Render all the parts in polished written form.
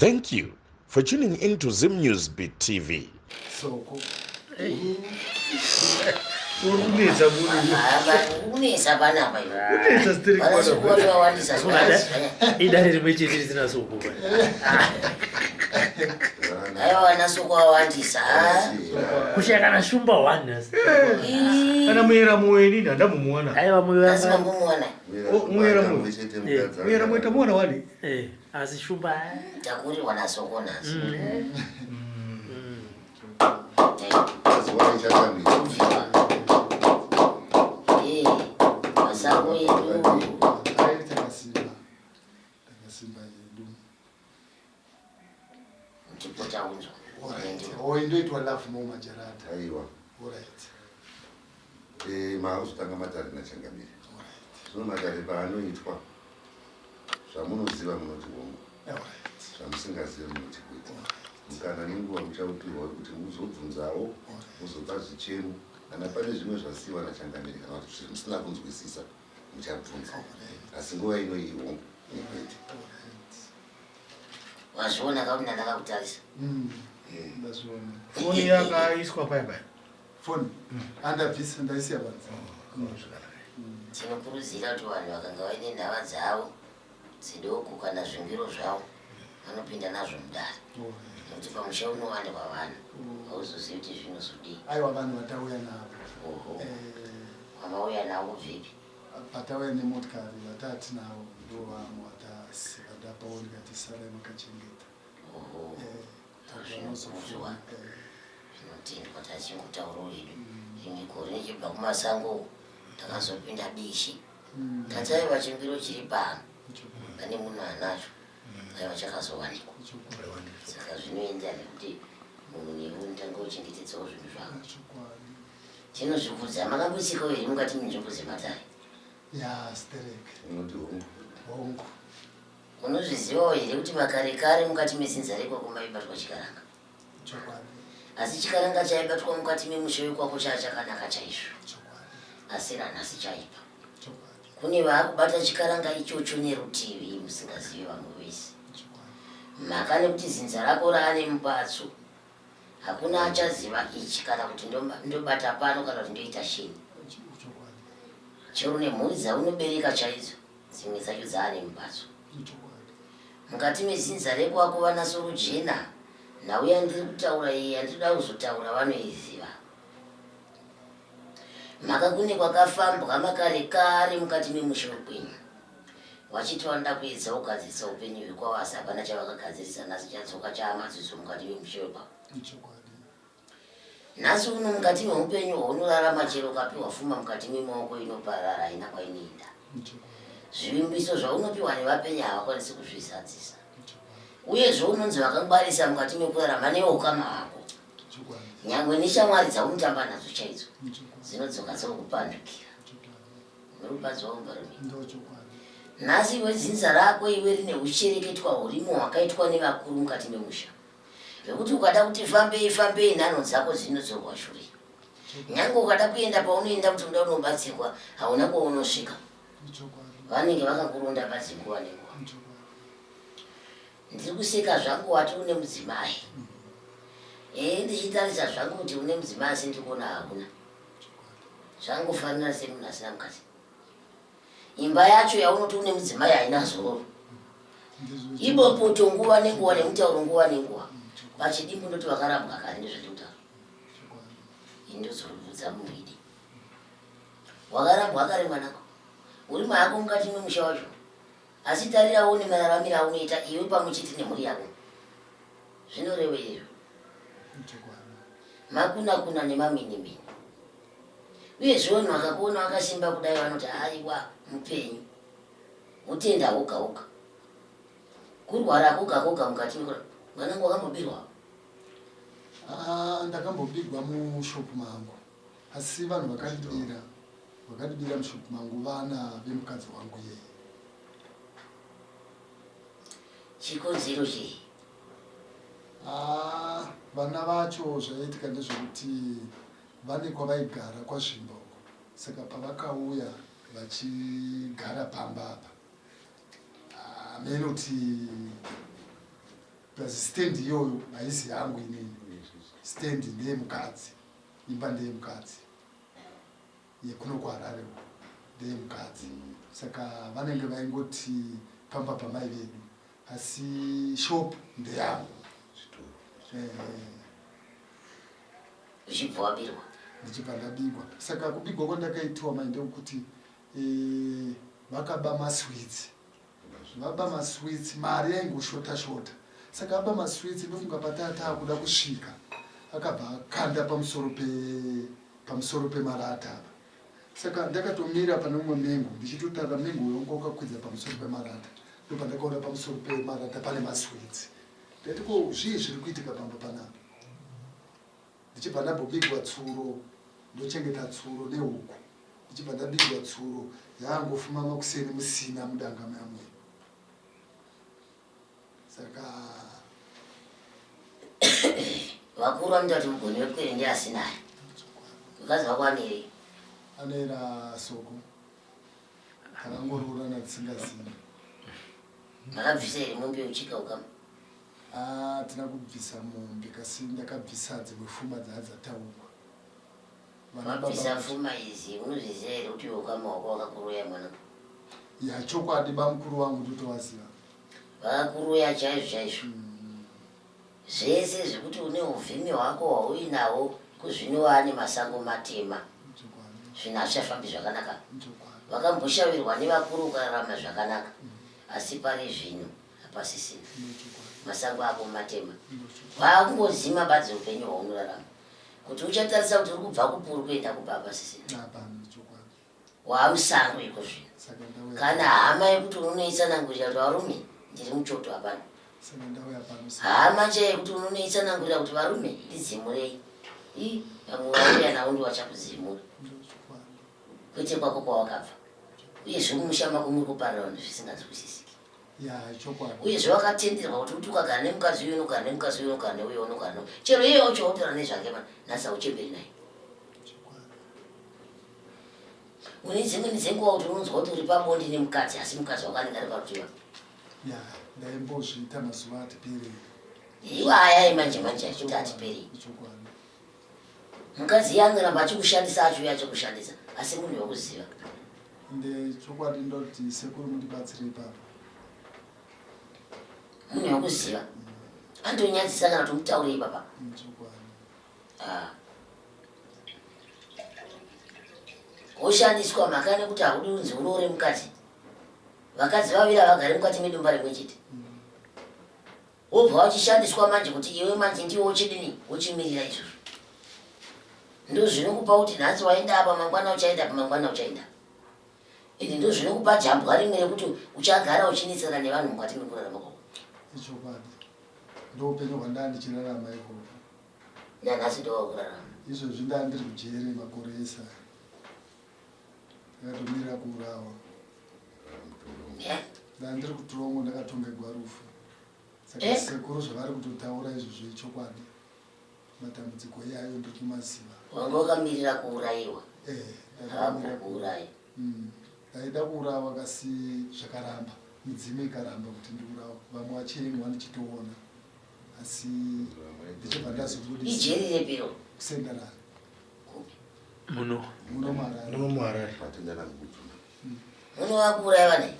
Thank you for tuning in to Zim News Beat TV. Soko. Uri kunetsa munhu. Kunetsa panapa iwe. Kunetsa sterek panapa. Vakawandisa Idare rimwe chete risina soko. Aiwa vana soko vawandisa. Kushaya kana shumba one nhasi. Kana muyera moyo inini handambomuwana. Aiwa moyo Asi mambomuwana. Oh, muyera moyo. Muyera moyo tamuwana wani? Eh, asi shumba. Takurirwa nasoko nhasi. Eh, masango edu. Ai takasimba. Takasimba yedu. Ndipo taunzwa. Alright. Oh, indoitwa love more majarata. Aiwa. Alright. Eh, maakuzotanga matare nachangamire. Zvino matare paanoitwa zvamunoziva munoti hongu. Alright. Zvamusingazivi munoti kwete. Mukana nenguva muchaupihwa wekuti muzobvunzawo, muzopa zvichemo kana pane zvimwe zvasiiwa nachangamire kana kuti zvamusina kunzwisisa muchabvunza. Asi nguva ino iyi hongu nekwete. Wazviona ka kuti ndandakakutarisa. Ndazviona. Foni yakaiswa paya paya. Foni. Andabvisa ndaisiya panze. Tinokurudzira kuti vanhu vakanga vaine nhava dzavo dzidoko kana zvingiro zvavo vanopinda nazvo mudare. Nekuti pamusha unowanikwa vanhu hauzozivi kuti zvinozodii. Aiwa vanhu vatauya navo. Oho. Eh, Wamauya navo kubvepi? Patauya nemotikari vatatinavo ndo vamwe vatapawo ndikati sarai makachengeta. Oho. Eh, Zvinokudzwa. vanozofona. Zvinotendwa tachingotaurawo hedu. Rimwe gore ndichibva kumasango ndakazopinda bishi. Tataiva chingiro chiri pano pane munhu anacho aiva chakazowanikwa. Saka zvinoenda nekuti munhu newe unotanga uchengetedzawo zvinhu zvako. Chokwadi. Tinozvikudza makambotsikawo here mukati menzvimbo dzematare? Ya sterek. Munoti hongu. Hongu. Munozvizivawo here kuti makare kare mukati medzinza rekwako maibatwa chikaranga? Chokwadi. Asi chikaranga chaibatwa mukati memusha wekwako chaa chakanaka chaizvo. Chokwadi. Asi ranhasi chaipa. Chokwadi. Kune vaakubata chikaranga ichocho nerutivi musingazivi vamwe vese. Chokwadi. Mhaka nekuti zinza rako raane mubatso. Hakuna achaziva ichi kana kuti ndobata pano kana kuti ndoita shini. Chokwadi. Chero nemhuri dzaunobereka chaidzo dzimwe dzacho dzaane mubatso. Chokwadi. Mukati mezinza rekwako vana sorojena nhau yandiri kutaura iyi yandinoda kuzotaura vanoiziva. Mhaka kune kwakafambwa makare kare mukati memusha wekwenyu. Vachiti vanoda kuedza kugadzirisa upenyu hwekwavo asi hapana chavakagadzirisa nhasi chadzoka chaamadziso mukati memusha wekwavo. Chokwadi. Nhasi uno mukati meupenyu hwaunorarama chero ukapiwa fuma mukati memaoko inoparara haina kwainoenda. Chokwadi. Zvivimbiso zvaunopiwa nevapenyu havakwanisi kuzvizadzisa. Chokwadi. Uyezve unonzi vakangwarisa mukati mekurarama neukama hwako. Chokwadi. Nyangwe neshamwari dzaunotamba nadzo chaidzo Chokwadi. dzinodzoka dzokupandukira. Chokwadi. Muri kubatswa mumbarume. Ndo chokwadi. Nhasi iwe dzinza rako iwe rine huchereketwa hurimo hwakaitwa nevakuru mukati memusha. Zvekuti ukada kuti fambei fambei nhanho dzako dzinodzorwa shure. Nyange ukada kuenda paunoenda kuti unoda kunobatsirwa hauna kwaunosvika. Chokwadi. Vanenge vakakuronda padzinguva nenguva. Chokwadi. Ndiri kuseka zvangu wati une mudzimai. Eh ndichitarisa zvangu kuti une mudzimai asi ndiri kuona hauna. Zvangofanira semunhu asina mukadzi. Imba yacho yaunoti une mudzimai haina zororo. Ndizvo. Ibopoto nguva nenguva nemutauro nguva nenguva. Pachidimbu ndoti vakarambwa kare ndozvandiri kutaura. Chokwadi. Ini ndozorudza muidi. Wakarambwa kare mwanako. Uri mahako mukati memusha wacho. Asi tarira uone mararamiro aunoita iwe pamwe chete nemhuri yako. Zvinorevei izvo? Chokwadi. Makuna kuna nemaminimini. Uyezve vanhu vakakuona wakasimba kudai vanoti aiwa mupenyu. Utenda hoga hoga. Kurwara koga koga mukati mekura. Mwanangu wakambobirwa. Ah, ndakambobigwa mushopu mangu asi vanhu vakandibira vakandibira mushopu mangu vana vemukadzi wangu iyeye. Chikonzero chei? Ah, vana vacho zvaiitika ndezvekuti vane kwavaigara kwaZvimba uko saka pavakauya vachigara pamba apa hameno kuti Plus stand iyoyo haisi yangu inini, stand ndeyemukadzi, imba ndeyemukadzi yekuno kuHarare uko ndeyemukadzi. Saka vanenge vaingoti pamba pamai vedu, asi shop ndeyangu. Uchibva wabirwa? Ndichibva ndabigwa. Saka kubigwa kwandakaitiwa mai ndekuti vakaba masweets. Vaba masweets, mari yaingoshota shota. Saka aba masweets, ndofunga pataa taakuda kusvika akabva akanda pamusoro pe pamusoro pemarata apa. Saka ndakatomira pane umwe mengo ndichitotarira mengo uyo wanga wakakwidza pamusoro pemarata. Ndopandakaona pamusoro pemarata pane masweets. Ndati ko zvii zviri kuitika pamba panapa? Ndichibva ndambobigwa tsuro, ndochengeta tsuro nehuku. Ndichibva ndabigwa tsuro yaangofuma makuseni musina mudanga muya muya. Saka vakuru vanoita kuti mugoni wepwere ndiye asinayo. Mukadzi wako anerei? Anoera soko. Takangoroorana tisingazivi. Makabvisa here mombe yeuchika ukama? Ah, tina kubvisa mombe kasi ndakabvisa dzimwe fuma dzaa dzataurwa. Wabvisa fuma idzi unozviziva here kuti ukama hwako wakakuroya mwana? Ya chokwadi bamukuru wangu ndotovaziva. Vakakuroya chaizvo chaizvo. Zvese zvekuti une uvhimi hwako hwauinawo kuzvino waane masango matema. Zvinhu hazvichafambi zvakanaka. Wakamboshavirwa nevakuru ukararama zvakanaka. Asi pari zvino hapasisina. Masango ako matema. Waakungozima badzi upenyu hwaunorarama. Kuti uchatarisa kuti uri kubva kupi uri kuenda kupi hapasisina. Waamusango iko zvino. Kana hama yekuti unonoitsanangurira kuti varume ndiri muchoto hapana. Hama chaiyo yekuti unonoitsanangurira kuti varume ndidzimurei. Ii vamwe vauya navo ndivachakudzimura. Kwete kwako kwawakabva. Uyezve mumusha mako muri kuparira vanhu zvisinganzwisisiki. Uyezve wakatenderwa kuti kuti ukagara nemukadzi uyu unogara nemukadzi uyu unogara neuyo unogara neuyo. Chero iye wacho wautaura nezvake mana nhasi hauchemberi naye. Une dzimweni dzenguva kuti unonzwa kuti uri pabonde nemukadzi asi mukadzi wako anenge ari parutivi wako. Ya, ndaimbozviita mazuva ati perei. Iwo aya emanje manje achiti ati perei. Chokwadi. Mukadzi iye anoramba achikushandisa achiuya achikushandisa asi munhu wekuziva. Ende chokwadi ndoti sekuru mundibatsire ipapo. Munhu wekuziva. Anotonyadzisa kana kuti umutaure ipapa. Chokwadi. Ah. Woshandiswa mhaka nekuti haudi unzi uroore mukadzi. Vakadzi vaviri havagari mukati medumba rimwe chete. Wobva wachishandiswa manje kuti iwe manje ndiwe uchidini uchimirira izvozvo. Ndozvinokupa kuti nhasi waenda apa mangwana uchaenda apa mangwana uchaenda. Ende ndozvinokupa jambwa rimwe rekuti uchagara uchinetsana nevanhu mukati mekurarama kwako. Ichokwadi. Ndoupenyu hwandaa ndichirarama ikoko. Nanhasi ndowakurarama. Izvozvi ndaa ndiri kujeri makore ese aya. Ndakatomirira kuurawa. Ndaa ndiri kutorongo ndakatongegwa rufu. Saka eh? sekuru zvavari kutotaura izvozvo ichokwadi. Matambudziko iyayo ndiri kumaziva. Wanga wakamirira kuurayiwa. Eh, ndakamirira kuuraya. Ndaida kuurawa kasi zvakaramba. Midzimu ikaramba kuti ndiurawe. Vamwe vachengwa ndichitoona. Asi ndichibva ndazobudisa. Ijeri repiro. Kusendarana. Muno. Muno muHarare. Muno muHarare. Vatendana kukubvuma. Muno vakuuraya vane.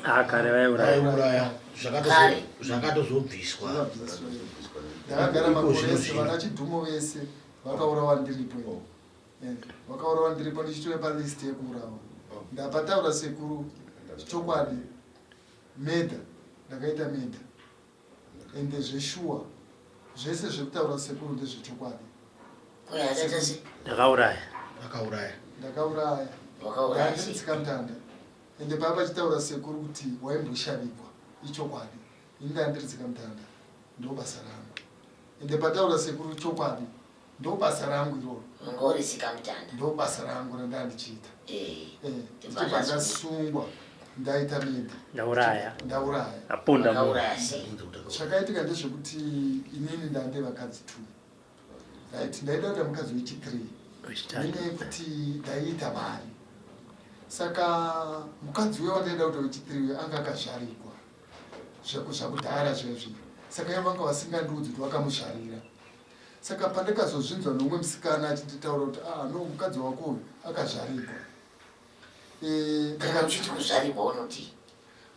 Ah, kare vaiuraya. Vaiuraya. Kare. Zvakatozobviswa. Ndakagara makore ese vana Chidhumo vese vakaurawa ndiripo ini. Eh, vakaurawa ndiripo ndichitove palist yekuurawa. Ndapataura sekuru chokwadi murder ndakaita murder. Ende zveshuwa zvese zvekutaura sekuru ndezvechokwadi. Ndakauraya. Akauraya. Ndakauraya. Wakauraya sei? Tsikamutanda. Ende paa pachitaura sekuru kuti waimboshavikwa ichokwadi. Ini ndandiri tsikamutanda. Ndobasa rangu. Ende pataura sekuru chokwadi Ndobasa rangu iroro. Wanga uri tsikamutanda. Ndobasa rangu randanga ndichiita. Eh. Eh, ndichibva ndasungwa ndaita menda. Ndauraya. Ndauraya. Aponda munhu. Wakauraya sei? Chakaitika ndezvekuti inini ndande vakadzi 2. Right, ndaida kuita mukadzi wechi 3. Wechitatu. Nenyaya yekuti ndaiita mari. Saka mukadzi uya wandaida kuita wechi 3 uya anga akazvarigwa. Zvakudhara zviya zviya. Saka ivo vanga vasingandiudzi kuti vakamuzvarira. Saka pandakazozvinzwa noumwe musikana achinditaura kuti ah no mukadzi wako uyu akazvarigwa. Eh, Kana uchiti kuzvarigwa unotii?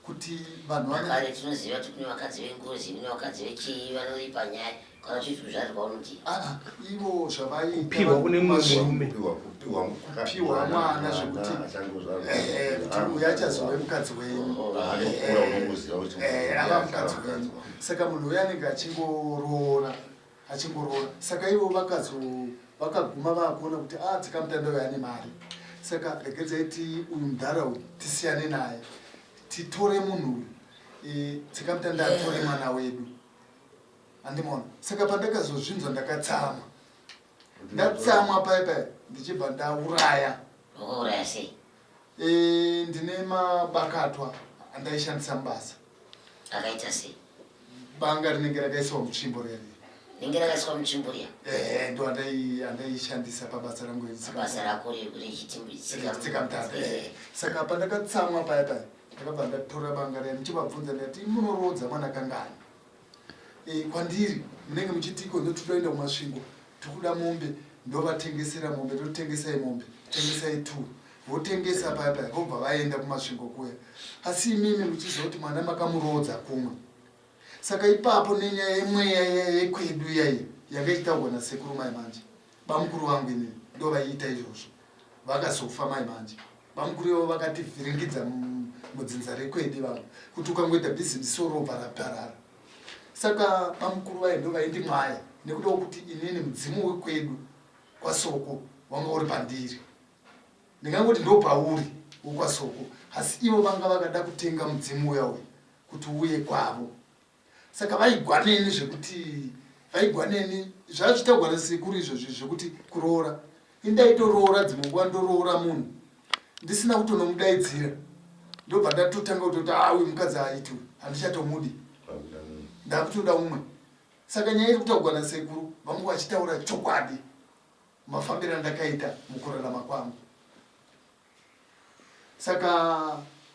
Kuti vanhu vane Kare tinoziva kuti kune vakadzi vengozi, kune vakadzi vechii vanoripa nyaya. Kana uchiti kuzvarirwa unotii? Ah, ah, ivo zvavaiita Kupihwa kune mumwe murume. Kupiwa Kupiwa mwana zvekuti eh, kuti uyu achazove mukadzi wenyu. Anokura unongoziva kuti Eh, ava mukadzi wenyu. Saka munhu uyu anenge achingoroora achingoroora. Saka ivo vakazo vakaguma vakuona kuti ah tsikamutanda uyu ane mari. Saka regedzai ti uyu mudhara uyu tisiyane naye. Titore munhu uyu. Eh, tsikamutanda atore mwana wedu. Andimona. Saka pandakazozvinzwa ndakatsamwa. Ndatsamwa paya paya ndichibva ndauraya. Wakauraya sei? Eh, ndine mabakatwa andaishandisa mubasa. Akaita sei? Banga rinenge rakaiswa mutsvimbo riya riya. Rinenge rakaiswa mutsvimbo riya? Eh, ndo andaishandisa pabasa rangu retsika. Basa rako retsikamutanda. Eh. Saka pandakatsamwa paya paya ndakabva ndatora banga riya ndichivabvunza ndikati munoroodza mwana kangani? E, kwandiri munenge muchiti iko ndotoenda kuMasvingo tikuda mombe ndovatengesera mombe ndotengesai mombe tengesai two votengesa paya paya vobva vaenda kuMasvingo kuya asi imimi muchiziva kuti mwana makamuroodza kumwe. Saka ipapo nenyaya yemweya yekwedu iyaiyi yanga ichitaurwa nasekuru mai manje bamukuru vangu inini ndovaiita izvozvo vakazofa mai manje bamukuru ivavo vakativhiringidza mudzinza rekwedu ivavo kuti ukangoita bhizimisi robva raparara. Saka bamukuru vaye ndovaindimwaya nekuda kwekuti inini mudzimu wekwedu kwaSoko wanga uri pandiri. Ndingangoti ndopauri wekwaSoko asi ivo vanga vakada kutenga mudzimu uya uya kuti uuye kwavo. Saka vaigwa neni zvekuti vaigwa neni zvazvitaurwa nasekuru izvozvi zvekuti kuroora. Ini ndaitoroora dzimwe nguva ndoroora munhu ndisina kutonomudaidzira ndobva ndatotanga kutoti ah uyu mukadzi haaiti uyu handichatomudi ndakutoda umwe. Saka nyaya iri kutaurwa nasekuru vangu vachitaura chokwadi mafambiro andakaita mukurarama kwangu. Saka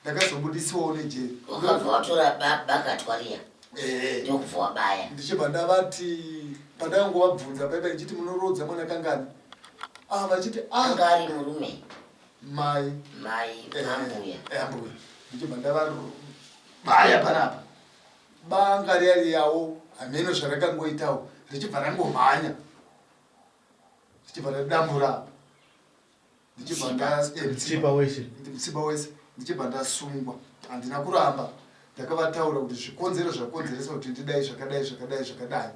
ndakazobudisiwawo nejeri. Wakabva watora bakatwa riya eh. ndokubva wabaya. Ndichibva ndavati pandakangovabvunza paipa ndichiti munoroodza mwana kangani? Ah, vachiti ah. Anga ari murume. Mai. Mai eh, ambuya. Eh, ambuya. Ndichibva ndavabaya panapa. Banga riya riyawo hameno zvarakangoitawo richibva rangomhanya. Richibva radambura apa. Ndichibva nda eh, Mutsipa wese. Mutsipa wese ndichibva ndasungwa. Handina kuramba. Ndakavataura kuti zvikonzero zvakonzeresa kuti ndidai zvakadai zvakadai zvakadai.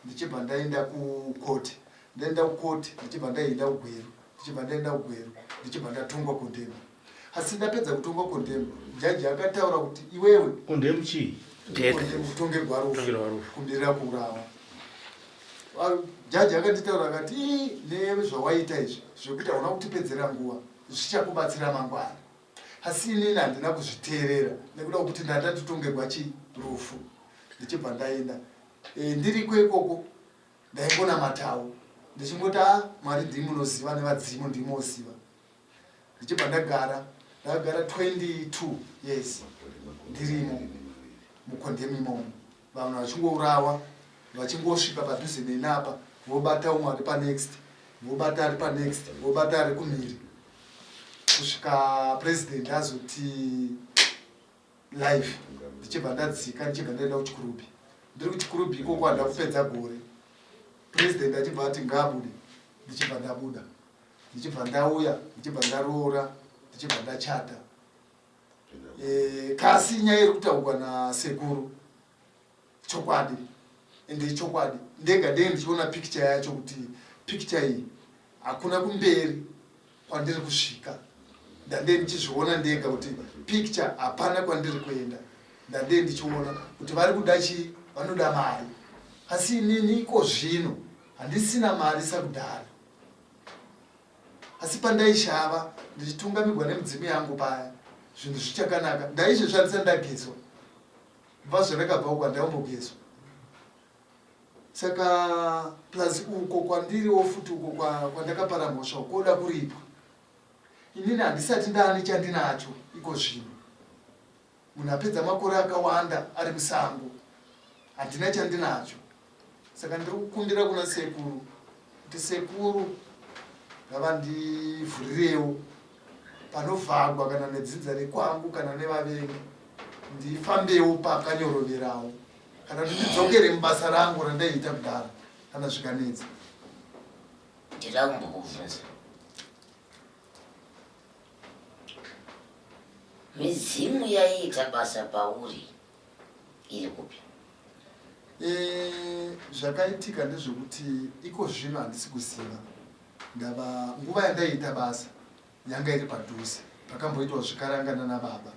Ndichibva ndaenda kukoti. Ndaenda kukoti ndichibva ndaenda kuGweru. Ndichibva ndaenda kuGweru ndichibva ndatongwa kondemu. Asi ndapedza kutongwa kondemu, jaji akataura kuti iwewe Kondemu chii? Kondemu kutongerwa rufu. Kutongerwa rufu. Kumbirira kuurawa. Jaji akanditaura akati ii nezvawaita izvi zvekuti hauna kutipedzera nguva zvichakubatsira mangwana. Asi inini handina kuzviteerera nekuda kwekuti ndandatotongerwa chi rufu. Ndichibva ndaenda. E, ndiriko ikoko ndaingonamatawo ndichingoti a Mwari ndimi munoziva nevadzimu ndimi moziva. Ndichibva ndagara ndakagara 22 years ndirimo mukondemi imomo. Vanhu vachingourawa vachingosvika padhuze neni apa vobata umwe ari panext vobata ari panext vobata ari kumhiri kusvika president azoti life. Ndichibva ndadzika ndichibva ndaenda kuChikurubi. Ndiri kuChikurubi ikoko handina kupedza gore. President achibva ati ngaabude ndichibva ndabuda. Ndichibva ndauya ndichibva ndaroora ndichibva ndachata. Eh, kasi nyaya iri kutaurwa nasekuru chokwadi ende ichokwadi ndega ndenge ndichiona picture yacho kuti picture iyi hakuna kumberi kwandiri kusvika. Ndande ndichizviona ndega kuti picture hapana kwandiri kuenda. Ndande ndichiona kuti vari kuda chii, vanoda mari. Asi inini iko zvino handisina mari sakudhara. Asi pandaishava ndichitungamigwa nemidzimu yangu paya zvinhu zvichakanaka. Ndaizvishandisa ndagezwa. Kubva zvandakabva uko handaimbogezwa. Saka plus uko kwandiriwo futi uko kwandakapara mhosva koda kuripwa. Inini handisati ndaane chandinacho iko zvino. Munhu apedza makore akawanda ari musango. Handina chandinacho. Saka ndiri kukumbira kuna sekuru kuti sekuru ngavandivhurirewo panovhagwa kana nedzinza rekwangu kana nevavengi ndifambewo pakanyoroverawo kana kuti ndidzokere mubasa rangu randaiita kudhara kana zvikanetsa. Ndinoda kumbokubvunza. Midzimu yaiita basa pauri iri kupi? E, zvakaitika ndezvekuti iko zvino handisi kuziva ndava nguva yandaiita basa yanga iri padhuze pakamboitwa zvikaranga nana baba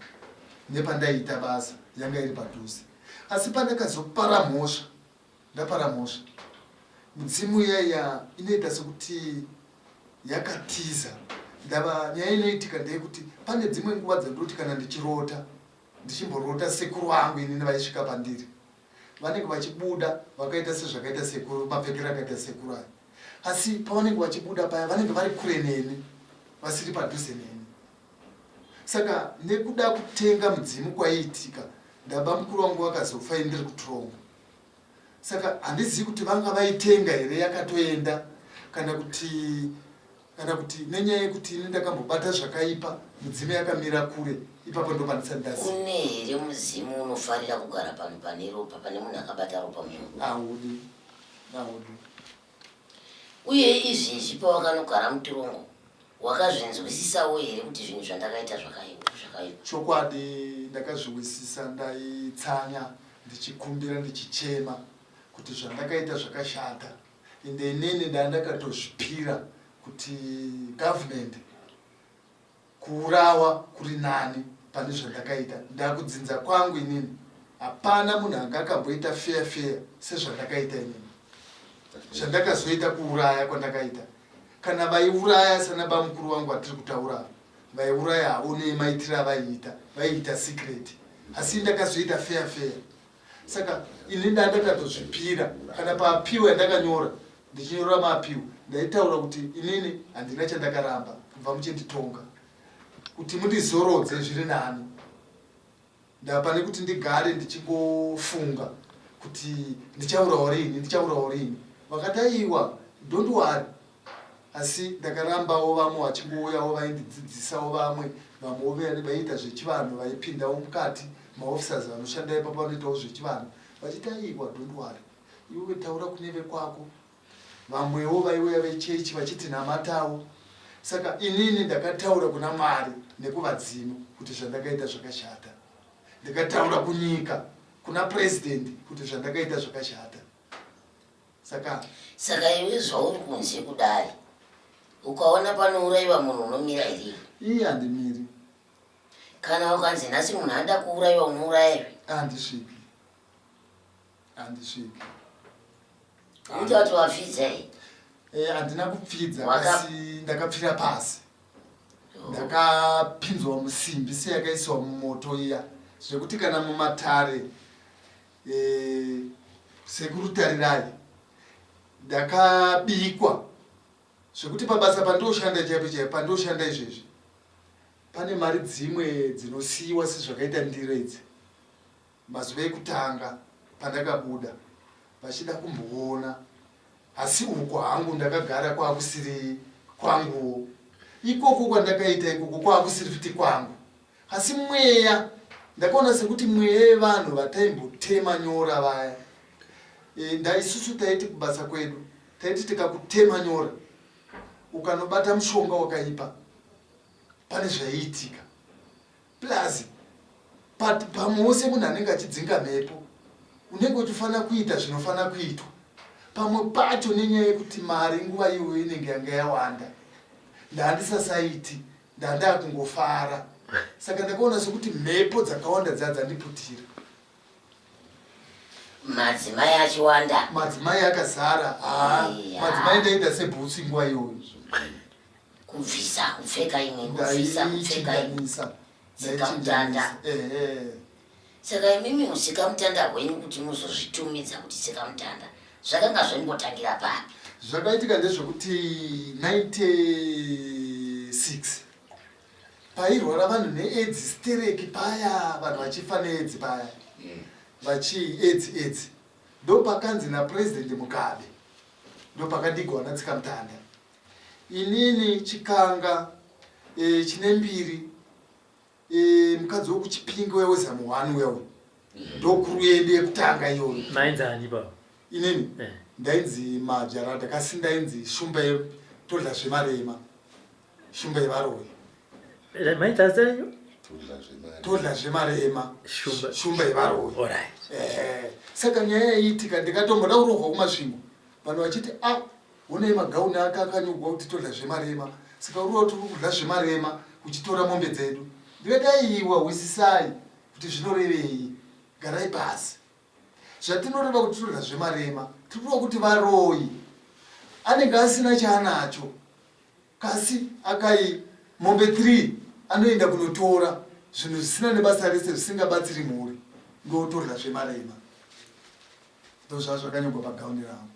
nepandaiita basa yanga iri padhuze asi pandakazopara mhosva Ndapara mhosva. Mudzimu iya iya inoita sekuti yakatiza. Ndava nyaya inoitika ndeyekuti pane dzimwe nguva dzandinoti kana ndichirota ndichimborota sekuru vangu inini vaisvika pandiri vanenge vachibuda vakaita sezvakaita sekuru mapfekero akaita sekuru aya asi pavanenge vachibuda paya vanenge vari kure neni vasiri padhuze neni saka nekuda kutenga mudzimu kwaiitika ndaba mukuru wangu vakazofa ini ndiri kutorongo Saka handizivi kuti vanga vaitenga here yakatoenda kana kuti kana kuti nenyaya yekuti ini ndakambobata zvakaipa mudzimu yakamira kure ipapo ndopandisati ndaziva. Kune here mudzimu unofarira kugara panhu pane ropa pane munhu akabata ropa munyoro? Haudi, haudi. Uye izvezvi pawakanogara mutirongo wakazvinzwisisawo here kuti zvinhu zvandakaita zvakaipa? Chokwadi ndakazviwisisa ndaitsanya ndichikumbira ndichichema kuti zvandakaita zvakashata ende inini ndandakatozvipira kuti government Kuurawa kuri nani pane zvandakaita ndakudzinza kwangu inini hapana munhu anga akamboita fair fair sezvandakaita inini zvandakazoita kuuraya kwandakaita kana vaiuraya sana bamukuru vangu vatiri kutaura vaiuraya havo nemaitiro avaiita vaiita secret asi ndakazoita fair fair saka ini ndandakatozvipira kana paapiwa yandakanyora Ndichinyorera maappeal ndaitaura kuti inini handina chandakaramba kubva muchinditonga kuti mundizorodze zviri nani ndapane kuti ndigare ndichingofunga kuti ndichaurawa rini ndichaurawa rini vakati aiwa don't worry asi ndakarambawo vamwe vachingouyawo vaindidzidzisawo vamwe vamwewo vaiita zvechivanhu vaipindawo mukati maofficers vanoshanda ipapo vanoitawo zvechivanhu vachiti aiwa don't worry Iwewe taura kune vekwako. Vamwewo vaiuya vechechi vachiti namatawo. Saka inini ndakataura kuna Mwari nekuvadzimu kuti zvandakaita zvakashata. Ndikataura kunyika kuna president kuti zvandakaita zvakashata. Saka Saka iwe zvauri kunze kudai ukaona panourayiwa munhu unomira here? Iye handimiri. Kana ukanzi nhasi munhu anoda kuurayiwa unouraya here? Handisviki. Handisviki. Uita kuti wapfidza here? Eh, handina kupfidza asi ndakapfira pasi. Oh. Ndakapinzwa musimbi seyakaiswa mumoto iya zvekuti kana mumatare eh, sekuru tarirai ndakabikwa zvekuti pabasa pandoshanda chaipo chaipo pandoshanda izvezvi pane mari dzimwe dzinosiyiwa sezvakaita ndiro idzi Mazuva ekutanga pandakabuda vachida kumboona asi uko hangu ndakagara kwakusiri kwanguwo ikoko kwandakaita ikoko kwakusiri futi kwangu asi mweya ndakaona sekuti mweya yevanhu vataimbotema nyora vaya e, ndaisusu taiti kubasa kwedu taiti tikakutema nyora ukanobata mushonga wakaipa pane zvaiitika Plus but pamwewo semunhu anenge achidzinga mhepo unenge uchifanira kuita zvinofanira kuitwa pamwe pacho nenyaya yekuti mari nguva iyoyo inenge yanga yawanda ndandisasaiti ndandakungofara saka ndakaona sekuti mhepo dzakawanda dzaa dzandiputira madzimai achiwanda madzimai akazara haa madzimai ndaita sebhutsu nguva iyoyo Kubvisa kupfeka imwe kubvisa kupfeka imwe tsikamutanda. Saka imimi utsikamutanda hwenyu kuti muzozvitumidza kuti tsikamutanda zvakanga zvimbotangira papi? Zvakaitika ndezvekuti 96 pairwara vanhu needzi stereki paya vanhu vachifa needzi paya vachi edzi edzi. Ndopakanzi naPresident Mugabe ndopakandigwa naTsikamutanda. Inini Chikanga e, chine mbiri e, mukadzi wekuChipinge uya weZamu 1 uya uya ndokuru yedu yekutanga iyoyo. Mainzi ani baba? Inini eh. Ndainzi Majarada kasi ndainzi Shumba yetodla zvemarema. Shumba yevaroyi. Eh, maita zita renyu? Todla zvemarema. Shumba yevaroyi. Alright. Eh, saka nyaya yaiitika ndikatomboda kurohwa kuMasvingo. Vanhu vachiti ah, honai magauni ake akanyogwa kuti todla zvemarema. Saka uriwa tiri kudla zvemarema uchitora mombe dzedu. Ndikati aiwa hwisisai kuti zvinorevei. Garai pasi. Zvatinoreva kuti todla zvemarema, tiri kureva kuti varoyi anenge asina chaanacho. Kasi akai mombe 3 anoenda kunotora zvinhu zvisina nebasa rese zvisingabatsiri mhuri ndotorya zvemarema ndozvazvakanyorwa pagauni rangu.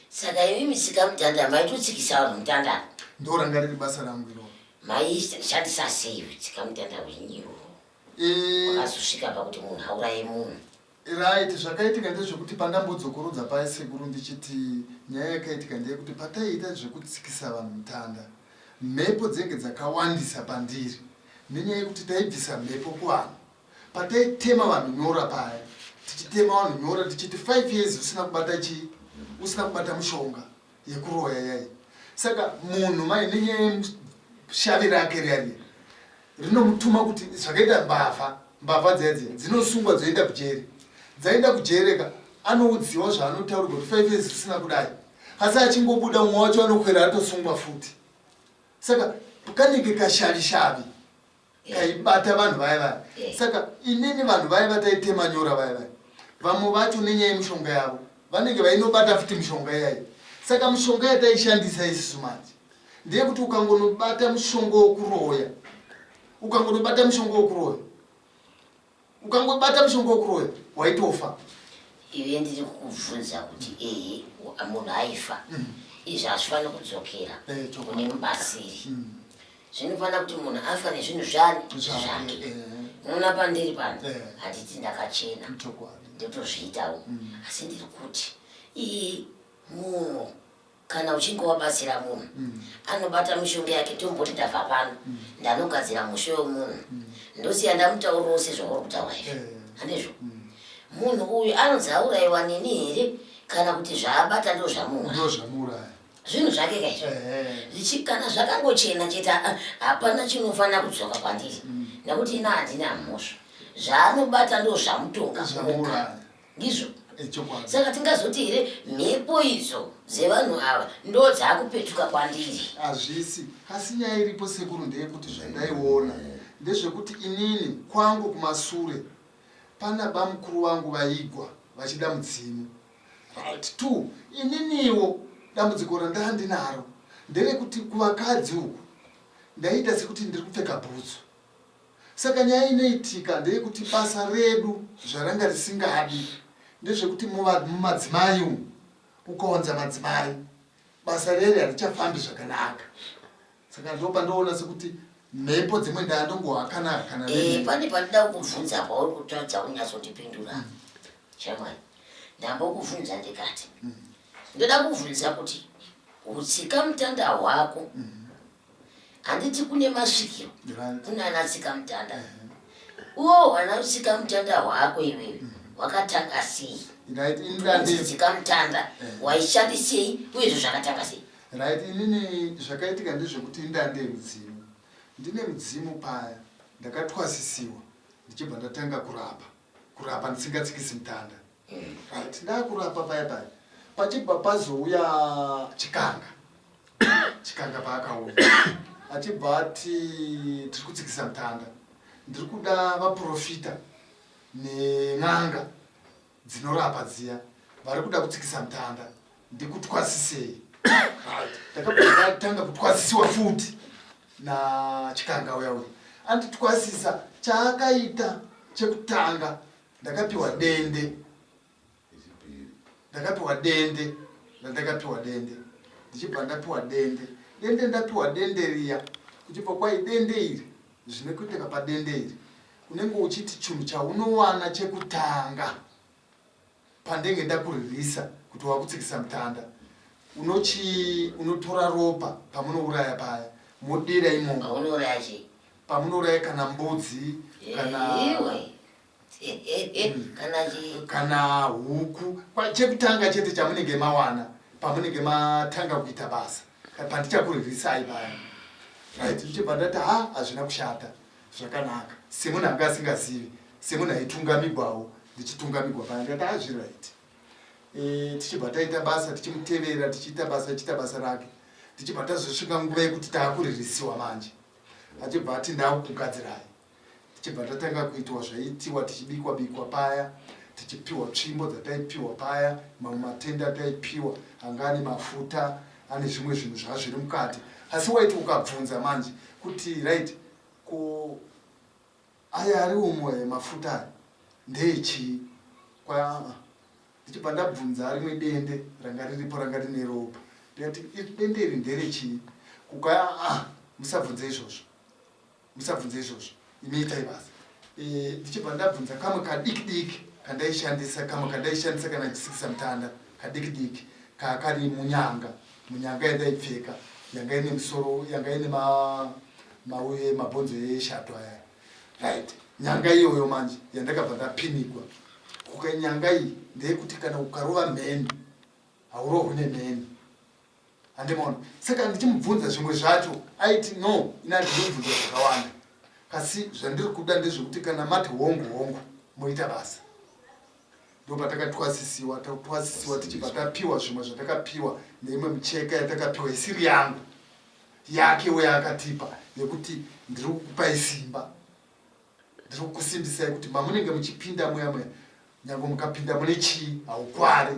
Saka imi misika mutanda maitotsikisa vanhu mutanda? Ndoranga riri basa rangu iroro. Maishandisa sei tsika mutanda wenyu iroro? Wakazosvika pakuti munhu auraye munhu. Right, zvakaitika ndezvekuti pandambodzokorodza paya sekuru ndichiti nyaya yakaitika ndeyekuti pataiita zvekutsikisa vanhu mutanda mhepo dzenge dzakawandisa pandiri nenyaya yekuti taibvisa mhepo kuvanhu pataitema vanhu nyora paya tichitema vanhu nyora tichiti 5 years usina kubata chii usina kubata mushonga yekuroya yayi saka munhu mai nenyaya yeshavi rake riya riya rinomutuma kuti zvakaita mbavha mbavha dziya dziya dzinosungwa dzoenda kujeri dzaenda kujereka anoudziwa zvaanotaurirwa kuti 5 years zvisina kudai asi achingobuda mumwe wacho anokwera atosungwa futi saka kanenge kashavishavi kaibata vanhu vaya vaya saka inini vanhu vaya vataitema nyora vaya vaya vamwe vacho nenyaya yemishonga yavo vanenge vainobata futi mishonga iyayi saka mishonga yataishandisa isusu manje ndeyekuti ukangonobata mushonga wokuroya ukangonobata mushonga wokuroya ukangobata mushonga wokuroya waitofa. Iwe ndiri kukubvunza kuti ehe munhu aifa izvi hazvifaniri kudzokera kune mubatsiri zvinofanira kuti munhu afa nezvinhu zvani zvake unoona pandiri pano handiti ndakachena ndotozviitawo asi ndiri kuti ii munhu Kana uchinge wabatsira munhu anobata mishonga yake tomboti ndabva pano ndanogadzira mushe wemunhu ndosiya ndamutaurirawo sezvauri kutaura izvi handizvo munhu uyu anonzi aurayiwa neni here kana kuti zvaabata ndozvamuuraya zvinhu zvake kaizvo zvichi kana zvakangochena chete hapana chinofanira kudzoka kwandiri nekuti ina handina mhosva zvaanobata ndozvamutonga oga Ndizvo. Ichokwadi. Saka tingazoti here mhepo idzo dzevanhu ava ndo dzakupetuka kwandiri? Hazvisi. Asi nyaya iripo sekuru ndeyekuti zvandaiona ndezvekuti inini kwangu kumasure pana bamukuru vangu vaigwa vachida mudzimu. Right. Two, ininiwo dambudziko randandinaro nderekuti kuvakadzi uku ndaiita sekuti ndiri kupfeka bhutsu. Saka nyaya inoitika ndeyekuti basa redu zvaranga risingadi ndezvekuti mumadzimai umu ukawanza madzimai basa rere harichafambi zvakanaka. Saka ndopandoona sekuti mhepo dzimwe ndandongohakana hakana. Eh, pane pandida kukubvunza pauri kutadza kunyatsondipindura shamwari. Ndambokubvunza ndikati ndoda kubvunza kuti hutsika mutanda hwako Handiti kune masvikiro kuna ana tsikamutanda. Uwo hwana tsikamutanda hwako iwewe hwakatanga sei? Right, ini ndandi tsikamutanda waishandisei uye izvo zvakatanga sei? Right, inini zvakaitika ndezvekuti indande mudzimu. Ndine mudzimu paya ndakatwasisiwa ndichibva ndatanga kurapa. Kurapa ndisingatsikisi mutanda. Right, ndakurapa paya paya. Pachibva pazouya chikanga. Chikanga paakauya achibva ati tiri kutsikisa mutanda. Ndiri kuda vaprofita nen'anga dzinorapa dziya vari kuda kutsikisa mutanda ndikutwasisei. Right. Ndakabva ndatanga kutwasisiwa futi nachikanga uya uya. Anditwasisa chaakaita chekutanga ndakapiwa dende ndakapiwa dende randakapiwa dende ndichibva ndapiwa dende dende ndapiwa dende riya kuchibva kwai dende iri zvine kuiteka padende iri unenge uchiti chinhu chaunowana chekutanga. Pandenge ndakuririsa kuti wakutsikisa mutanda unochi unotora ropa pamunouraya paya modira imomo. Paunouraya chii? Pamunouraya kana mbudzi kana Iwe. Kana chii? Kana huku. Chekutanga chete chamunenge mawana pamunenge matanga kuita basa pandichakuririsai paya. Right, ndichibva ndati ha hazvina kushata. Zvakanaka. Semunhu anga asingazivi, semunhu aitungamigwawo, ndichitungamigwa paya ndikati hazviri right. E, tichibva taita basa tichimutevera tichiita basa achiita basa rake tichibva tazosvika nguva yekuti taakuririsiwa manje achibva ati ndakukugadzirai tichibva tatanga kuitwa zvaiitiwa tichibikwa bikwa paya tichipiwa tsvimbo dzataipiwa paya mamwe matende ataipiwa anga ane mafuta ane zvimwe zvinhu zvaa zviri mukati asi waiti ukabvunza manje kuti right ko aya ari umu aya mafuta aya ndeechii kwa ndichibva ndabvunza rimwe dende ranga riripo ranga rine ropa ndikati iri dende iri nderechii kukaya ah musabvunze izvozvo musabvunze izvozvo imi itai basa eh, ndichibva ndabvunza kamwe kadiki diki kandaishandisa kamwe kandaishandisa kana ndichisikisa mutanda kadiki diki kakari munyanga munyanga yandaipfeka yanga ine musoro yanga ine mauye mabhonzo eshato aya right nyanga iyoyo manje yandakabva ndapinigwa kuka nyanga iyi ndeyekuti kana ukarova mheni haurohwi nemheni Handimaona. Saka ndichimubvunza zvimwe zvacho aiti no ini handinobvunza zvakawanda. Kasi zvandiri kuda ndezvekuti kana mati hongu hongu moita basa. Ndopatakatwasisiwa tatwasisiwa tichibva tapiwa zvimwe zvatakapiwa neimwe micheka yatakapiwa isiri yangu yake uye akatipa yekuti ndiri kukupai simba ndiri kukusimbisai kuti mamunenge muchipinda muya muya nyange mukapinda mune chii haukwari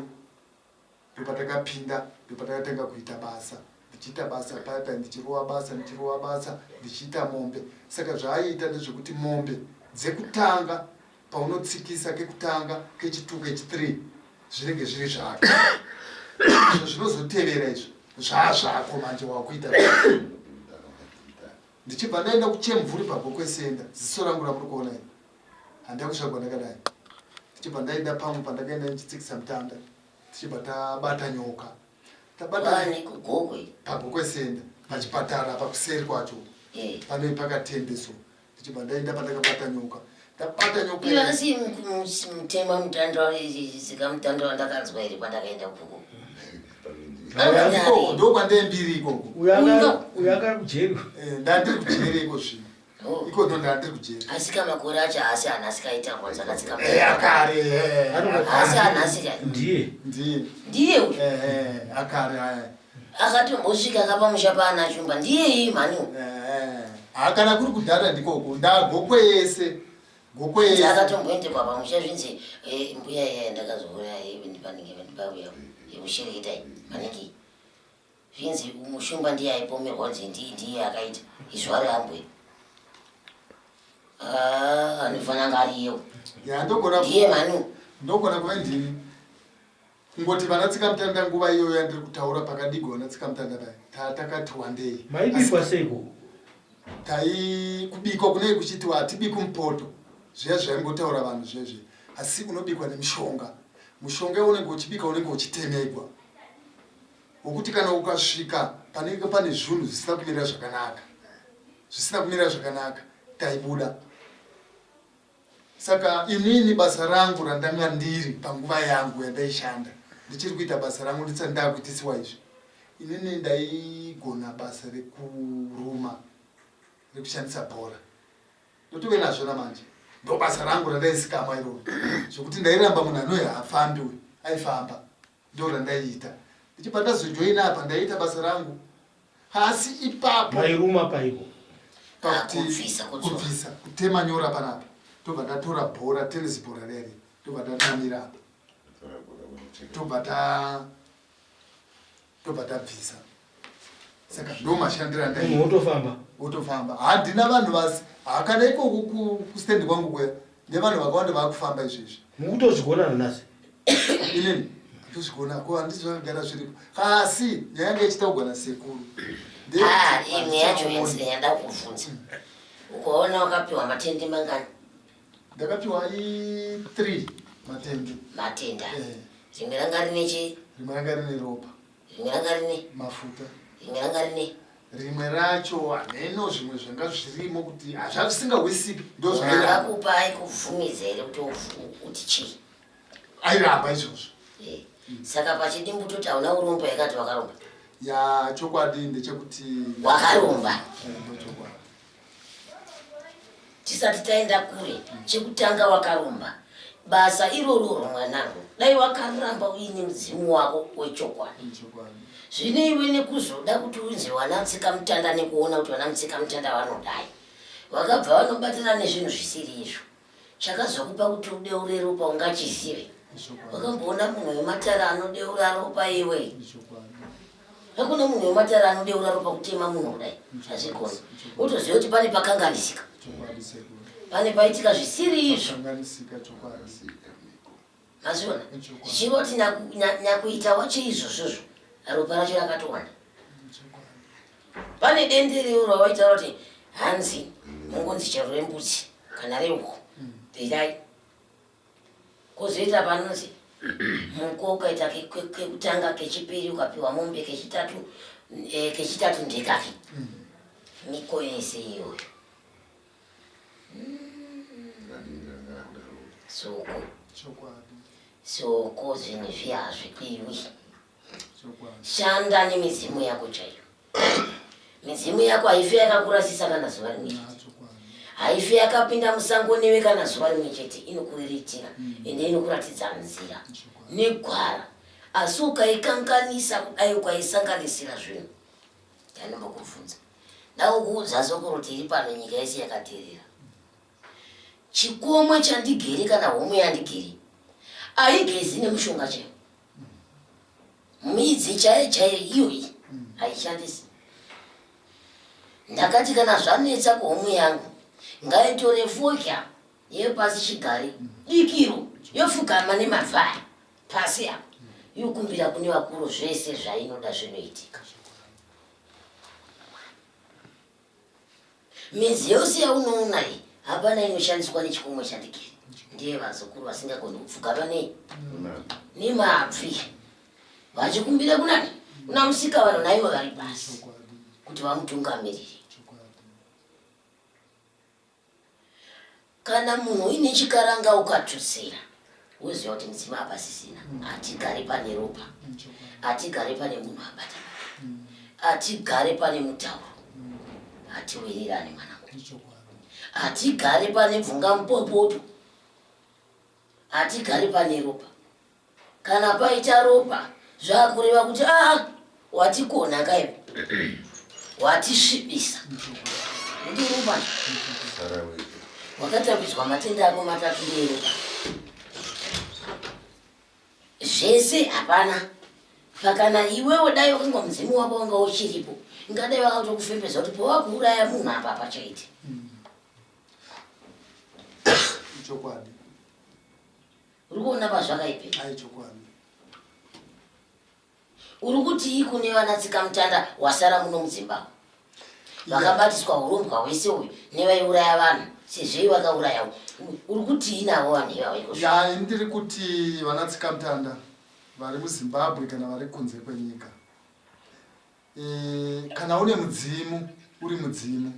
Ndopatakapinda ndopatakatanga kuita basa ndichiita basa paya paya ndichirova basa ndichirova basa ndichiita mombe saka zvaaiita ndezvekuti mombe dzekutanga paunotsikisa kekutanga kechi2 kechi3 zvinenge zviri zvako izvo zvinozotevera izvo zvaazvako manje wakuita ndichibva ndaenda kuchemvuri pagokwe senda ziso rangu ramuri kuona iri handina kuzvagwa ndakadai tichibva ndaenda pamwe pandakaenda ndichitsikisa mutanda tichibva tabata nyoka tabata pagokwe senda pachipatara pakuseri kwacho eh. panoi pakatembe so ndichibva ndaenda pandakabata nyoka ndabata nyoka iwe asi mutema mutanda sika mutanda wandakanzwa here kwandakaenda kuko ndokwandembiri ikoko uyo anga ari kujeri eh, ndandiri kujeri iko zvino Oh. Iko ndo ndandiri kujeri. Asi ka makore acho haasi anhasi kaita kwanza akatsika. Eh akare eh. Haasi anhasi ka. Ndiye. Ndiye. Ndiye uyu. Eh eh akare aya. Akatombosvika ka pamusha paana Shumba ndiye iyi mhani uyu. Eh eh. Hakana kuri kudhara ndikoko ndagokwe yese. Gokwe yese. Akatomboendekwa pamusha zvinzi eh, mbuya iya ndakazouraya panenge pauya yekushereketa maningi. Zvinzi mushumba ndiye aipomerwa kunzi ndiye akaita izvo ari ambwe. Ah, anofanira anga ari iyewo. Ya ndogona ndiye manu. Ndogona kuve ndini. Kungoti vana tsikamutanda nguva iyoyo yandiri kutaura pakadigwa vana tsikamutanda paya tatakati wandei. Maibikwa seiko? Tai kubikwa kunei kuchitiwa hatibiki mupoto zviya zvaimbotaura vanhu zvezve asi unobikwa nemishonga. Mushonga unenge uchibika unenge uchitemegwa. Wokuti kana ukasvika panenge pane zvunhu zvisina kumira zvakanaka, zvisina kumira zvakanaka, taibuda. Saka inini basa rangu randanga ndiri panguva yangu yandaishanda ndichiri kuita basa rangu ndisati ndakuitisiwa izvi, inini ndaigona basa rekuruma rekushandisa bhora ndotove nazvo namanje ndobasa rangu randaizikamwa iroro zvekuti ndairamba munhu anoyi haafambi uyu aifamba Ndorandaiita ndichibva ndazojoina apa ndaiita basa rangu asi ipapo mairuma paiko pakuti Kubvisa, kudzora. kubvisa kutema nyora panapa tobva ndatora bhora tennis bhora rere tobva ndanamira apa tobva ta tobva tabvisa saka ndo mashandiro andai munhu wotofamba wotofamba handina vanhu vasi hakana ikoko kustand kwangu kuya nevanhu vakawanda vakufamba izvezvi mukutozvigona nanhasi inini ndozvigona ko handisi zvakagara zviripo asi nyaya yanga ichitaugwa nasekuru ah, imwe yacho yanda kuvhunza ukaona wakapiwa matende mangani ndakapiwa i3. Matende. Matenda. Eh. Rimwe ranga rine chii? Rimwe ranga rine ropa. Rimwe ranga rine mafuta. Rimwe ranga rine rimwe racho hameno zvimwe zvanga zvirimo kuti hazvazvisingahwisiki ndozvairamba. Akakupa aikubvumidza here kuti uti chii? Airamba izvozvo. Eh. Saka pachidimbu toti hauna kuromba yakati wakaromba. Ya chokwadi ndechekuti wakaromba. Eh, ndochokwadi. Tisati taenda kure, chekutanga wakaromba. Basa irororo mwanangu, dai wakaramba uine mudzimu wako wechokwadi. Zvino iwe nekuzoda kuti unzi vana tsikamutanda nekuona kuti vana mutsikamutanda vanodai, vakabva vanobatana nezvinhu zvisiri izvo. Chakazokupa kuti udeure ropa ungachizive? Wakamboona munhu wematare anodeura ropa iwe? Hakuna munhu wematare anodeura ropa kutema munhu kudai, hazvigoni. Wotoziva kuti pane pakanganisika, pane paitika zvisiri izvo. Mazviona? Zvichireva kuti nyakuita wacho izvozvozvo ropa racho rakatowanda. Pane dendere rawaitaura kuti hanzi mungonzi chero rembudzi kana rehuku dai kozoita panonzi muko ukaita kekutanga kechipiri ukapiwa mombe kechitatu eh, kechitatu ndekake miko yese iyoyo soko soko zvinhu zviya hazvikwiwi shanda nemidzimu yako chaiyo midzimu yako haife yakakurasisa kana zuva rimwe chete haife yakapinda musango newe kana zuva rimwe chete inokuriritira mm. ende inokuratidza nzira negwara asi ukaikanganisa kudai ukaisanganisira zvinhu ndanombokubvunza ndakukuudza soko kuti iri pano nyika yese yakateerera chikomwe chandigere kana homwe yandigere aigezi nemushonga chaiwo Midzi chaiyo chaiyo iyoyi haishandisi. Ndakati kana zvanetsa kuhomwe yangu ngaitore fodya yepasi chigare dikiro yofugama nemavhaya pasi apa yokumbira kune vakuru zvese zvainoda zvinoitika. Midzi yose yaunoona iyi hapana inoshandiswa nechikomwe chandikiri. Ndiye vazukuru vasingagoni kupfugama nei nemabvi vachikumbira kunani kuna musika vanhu naivo vari pasi kuti vamutungamirire. Kana munhu uine chikaranga ukatutsira woziva kuti mudzimu hapasisina. Hatigare pane ropa, hatigare pane munhu abata, hatigare pane mutauro, hatiwirirane mwanangu, hatigare pane bvungamupopoto, hatigare pane ropa. Kana paita ropa zvakureva kuti aa ah, watikona kaiwe watisvibisa ndiropa wakatambidzwa matenda ako matatu nderopa zvese hapana pakana iwewo dai wakanga mudzimu wako wanga uchiripo ingadai vakatokufembedza kuti pawakuuraya munhu apa pachaite chokwadi Uri kuona pazvakaipira? Ai chokwadi. Uri kutii kune vana tsikamutanda wasara muno mudzimba? Vakabatiswa hurombwa hwese uyu nevaiuraya vanhu sezvei vakauraya. Uri kutii navo vanhu ivavo iko? Ya, ini ndiri kuti vana tsikamutanda vari muZimbabwe kana vari kunze kwenyika. E, kana une mudzimu uri mudzimu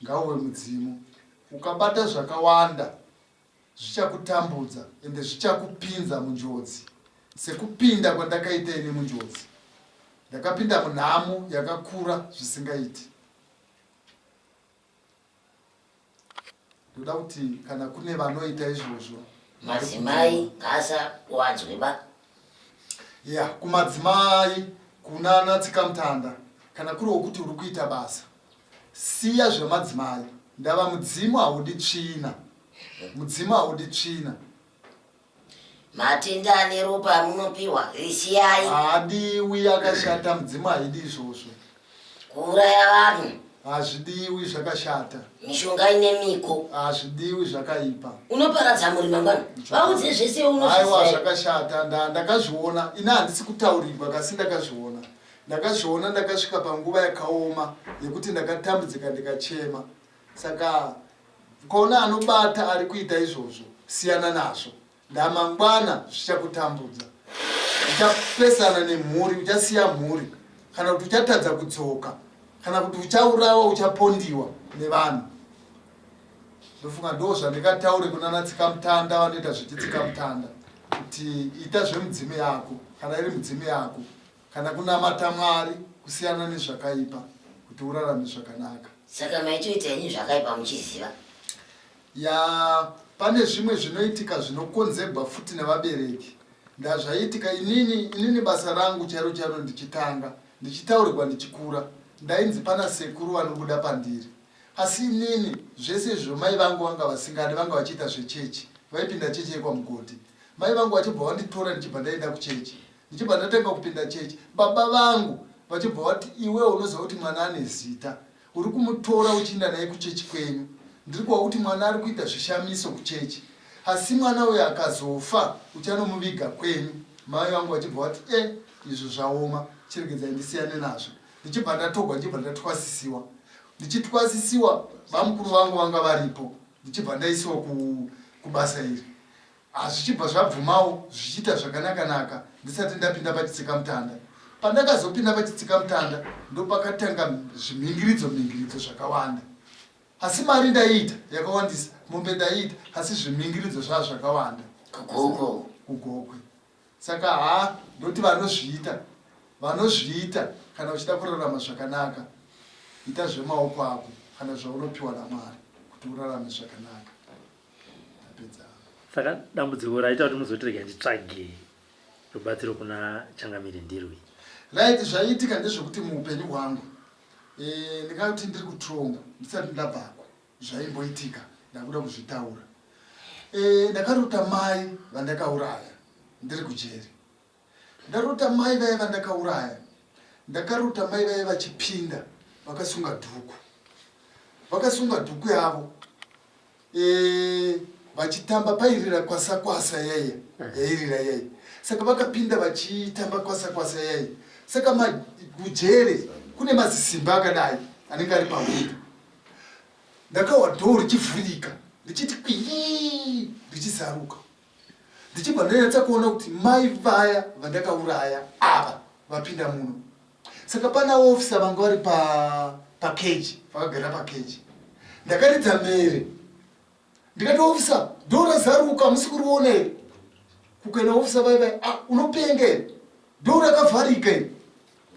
ngauwe mudzimu ukabata zvakawanda zvichakutambudza ende zvichakupinza munjodzi sekupinda kwandakaita ini munjodzi. Ndakapinda munhamo yakakura zvisingaiti. Ndoda kuti kana kune vanoita izvozvo madzimai ngaasawanzwe ba ya kumadzimai kunana tsikamutanda kana kuri wokuti uri kuita basa Siya zvemadzimai ndava mudzimu haudi tsvina mudzimu haudi tsvina. Matenda ane ropa amunopiwa risiyai. Haadiwi akashata mudzimu haidi izvozvo. Kuuraya vanhu. Hazvidiwi zvakashata. Mishonga ine miko. Hazvidiwi zvakaipa. Unoparadza mhuri mangwana. Vaudze zvese unozviziva. Aiwa zvakashata ndakazviona ini handisi kutaurirwa kasi ndakazviona. Ndakazviona ndakasvika panguva yakaoma yekuti ndakatambudzika ndikachema. Saka ukaona anobata ari kuita izvozvo siyana nazvo. Ndamangwana zvichakutambudza. Uchapesana nemhuri, uchasiya mhuri kana kuti uchatadza kudzoka kana kuti uchaurawa, uchapondiwa nevanhu. Ndofunga ndo zvandingataure kunana tsikamutanda vanoita zvechitsikamutanda kuti ita zvemudzimu yako kana iri mudzimu yako kana kunamata Mwari kusiyana nezvakaipa kuti urarame zvakanaka. Saka maitoita henyu zvakaipa muchiziva? Yaa pane zvimwe zvinoitika zvinokonzegwa futi nevabereki ndazvaiitika inini inini basa rangu chairo chairo ndichitanga ndichitaurirwa ndichikura ndainzi pana sekuru vanobuda pandiri asi inini zvese izvo mai vangu vanga vasingadi vanga vachiita zvechechi vaipinda chechi yekwamugodhi mai vangu vachibva vanditora ndichibva ndaenda kuchechi ndichibva ndatanga kupinda chechi baba vangu vachibva vati iwe unoziva kuti mwana ane zita Uri kumutora uchiinda naye kuchechi kwenyu. Ndiri kuhwa kuti mwana ari kuita zvishamiso kuchechi. Asi mwana uyu akazofa uchanomuviga kwenyu. Mai vangu vachibva vati e izvo zvaoma chiregedzai ndisiyane nazvo. Ndichibva ndatogwa ndichibva ndatwasisiwa. Ndichitwasisiwa bamukuru vangu vanga varipo ndichibva ndaisiwa kubasa iri. Hazvichibva zvabvumawo zvichiita zvakanakanaka ndisati ndapinda pachitsikamutanda. Pandakazopinda pachitsikamutanda ndopakatanga zvimhingiridzo mhingiridzo zvakawanda. Asi mari ndaiita yakawandisa, mombe ndaiita asi zvimhingiridzo zvaa zvakawanda. Kugokwe. Kugokwe. Saka haa ndoti vanozviita vanozviita kana uchida kurarama zvakanaka ita zvemaoko ako kana zvaunopiwa naMwari kuti urarame zvakanaka. Ndapedza. Saka dambudziko raita kuti muzoti rega nditsvage rubatsiro kuna Changamire ndirwi. Right, zvaiitika ndezvekuti muupenyu hwangu e, ndingati ndiri kutrongo ndisati ndabvako zvaimboitika ndakuda kuzvitaura e, ndakarota mai vandakauraya ndiri kujeri Ndarota mai vaye vandakauraya. Ndakarota mai vaye vachipinda vakasunga dhuku. Vakasunga dhuku yavo. E, vachitamba pairira kwasa kwasa yaiya yairira yaiya. Saka vakapinda vachitamba kwasa kwasa yaiya. Saka kujere kune mazisimba akadai anenge ari pahwindo. Ndakahwa dhoo richivhurika ndichiti kwii richizaruka. Ndichibva ndanyatsa kuona kuti mai vaya vandakauraya ava vapinda muno. Saka pana officer vanga vari pa pakeji vakagara pakeji. Ndakaridza mhere ndikati officer dhoo razaruka hamusi kuriona here? Kukaenda officer vaya vaya ah, unopenga here? Dhoo rakavharika here?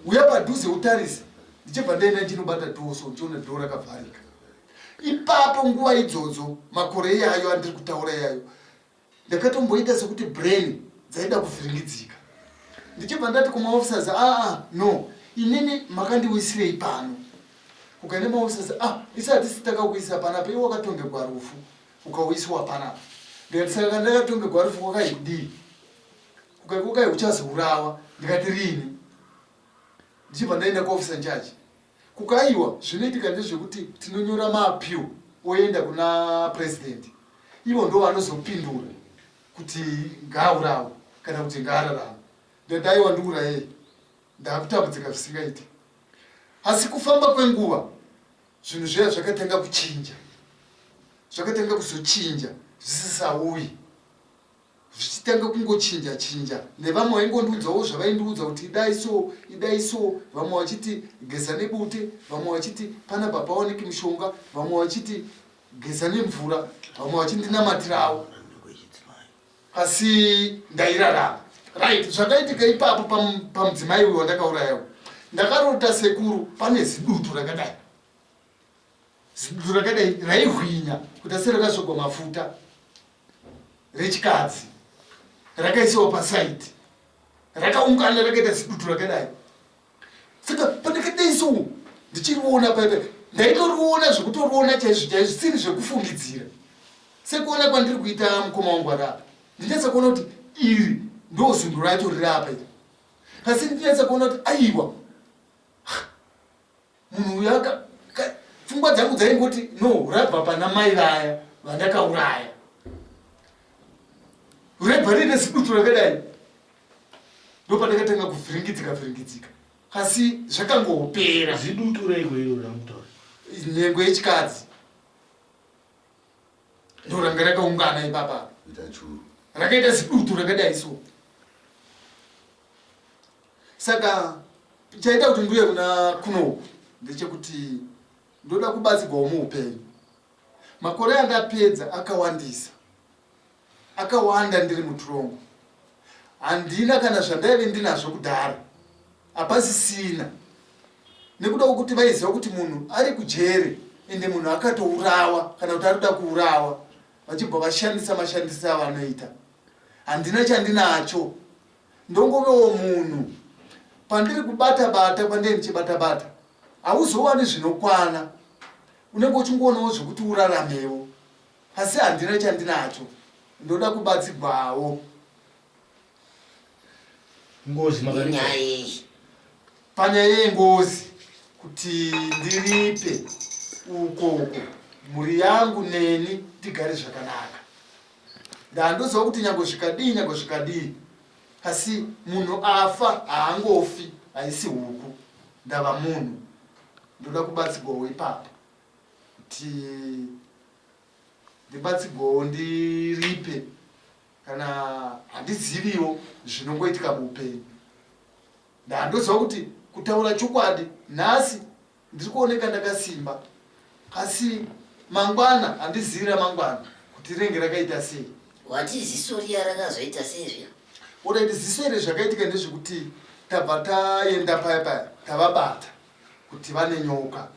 Uya padhuze utarise. Ndichibva ndaenda ndichinobata dhoo so ndichiona dhoo rakavharika. Ipapo nguva idzodzo makore iyayo andiri kutaura iyayo ndakatomboita sekuti brain dzaida kuvhiringidzika ndichibva ndati kumaofficers aa ah, ah, no inini makandiwisirei pano kukaenda maofficers ah isi hatisi takakuisa panapa iwe wakatongegwa rufu ukawiswa panapa ndikati saka kana ndakatongegwa rufu kwakai kudii kukai kukai uchazourawa ndikati rini ndichibva ndaenda kuofficer in charge Kukaiwa zvinoitika ndezvekuti tinonyora maappeal oenda kuna president ivo ndo vanozopindura kuti ngaaurawe kana kuti ngaararame. Ndati aiwa ndiurayei ndakutambudzika zvisingaite. Asi kufamba kwenguva zvinhu zviya zvakatanga kuchinja, zvakatanga kuzochinja zvisisauyi. Zvichitanga kungochinja chinja nevamwe vaingondiudzawo zvavaindiudza kuti idai so idai so vamwe vachiti geza nebute vamwe vachiti panapa pawaniki mushonga vamwe vachiti geza nemvura vamwe vachindinamatirawo asi ndairarama right zvakaitika ipapo pamudzimai uyu wandakaurayawo ndakarota sekuru pane zidutu rakadai zidutu rakadai raihwinya kuita serakazogwa mafuta rechikadzi rakaisiwa pasaidi rakaungana rakaita zidutu rakadai saka pandakadai so ndichiriona paipa ndaitoriona zvekutoriona chaizvo chaizvo zvisiri zvekufungidzira sekuona kwandiri kuita mukoma wangu ari apa ndinyatsa kuona kuti iri ndo zundu racho riri apa iri asi ndinyatsa kuona kuti aiwa Munhu uyu aka pfungwa dzangu dzaingoti no rabva pana mai vaya vandakauraya. Raibva riine zidutu rakadai. Ndopandakatanga kuvhiringidzika vhiringidzika. Asi zvakangopera. Zidutu reiko iro ramutaura? Nhengo yechikadzi. Ndoranga rakaungana ipapa. Kuita churu. Rakaita zidutu rakadai so. Saka chaita kuti ndiuye kuna kunoku ndechekuti ndoda kubatsigwawo muupenyu. Makore andapedza akawandisa. Akawanda ndiri muturongo. Handina kana zvandaive ndinazvo kudhara. Hapasisina. Nekuda kwekuti vaiziva kuti munhu ari kujere ende munhu akatourawa kana kuti arikuda kuurawa vachibva vashandisa mashandisiro avanoita. Handina chandinacho. Ndongovewo munhu. Pandiri kubata bata kwandee ndichibata bata hauzowani zvinokwana. Unenge uchingoonawo zvekuti uraramewo. Asi handina chandinacho. Ndoda kubatsigwawo. Ngozi makaripa. Inyaya yeyi? Panyaya yengozi kuti ndiripe uko uko mhuri yangu neni tigare zvakanaka. Ndandoziva kuti nyange zvikadii nyange zvikadii asi munhu afa haangofi haisi huku ndava munhu ndoda kubatsigwawo ipapo kuti ndibatsigwawo ndiripe kana handiziviwo zvinongoitika muupenyu ndandoziva kuti kutaura chokwadi nhasi Ndiri kuoneka ndakasimba asi mangwana handizivi ramangwana kuti rinenge rakaita sei. Wati ziso riya rakazoita sei zviya? Alright, ziso iri zvakaitika ndezvekuti tabva taenda paya paya tavabata kuti vane nyoka.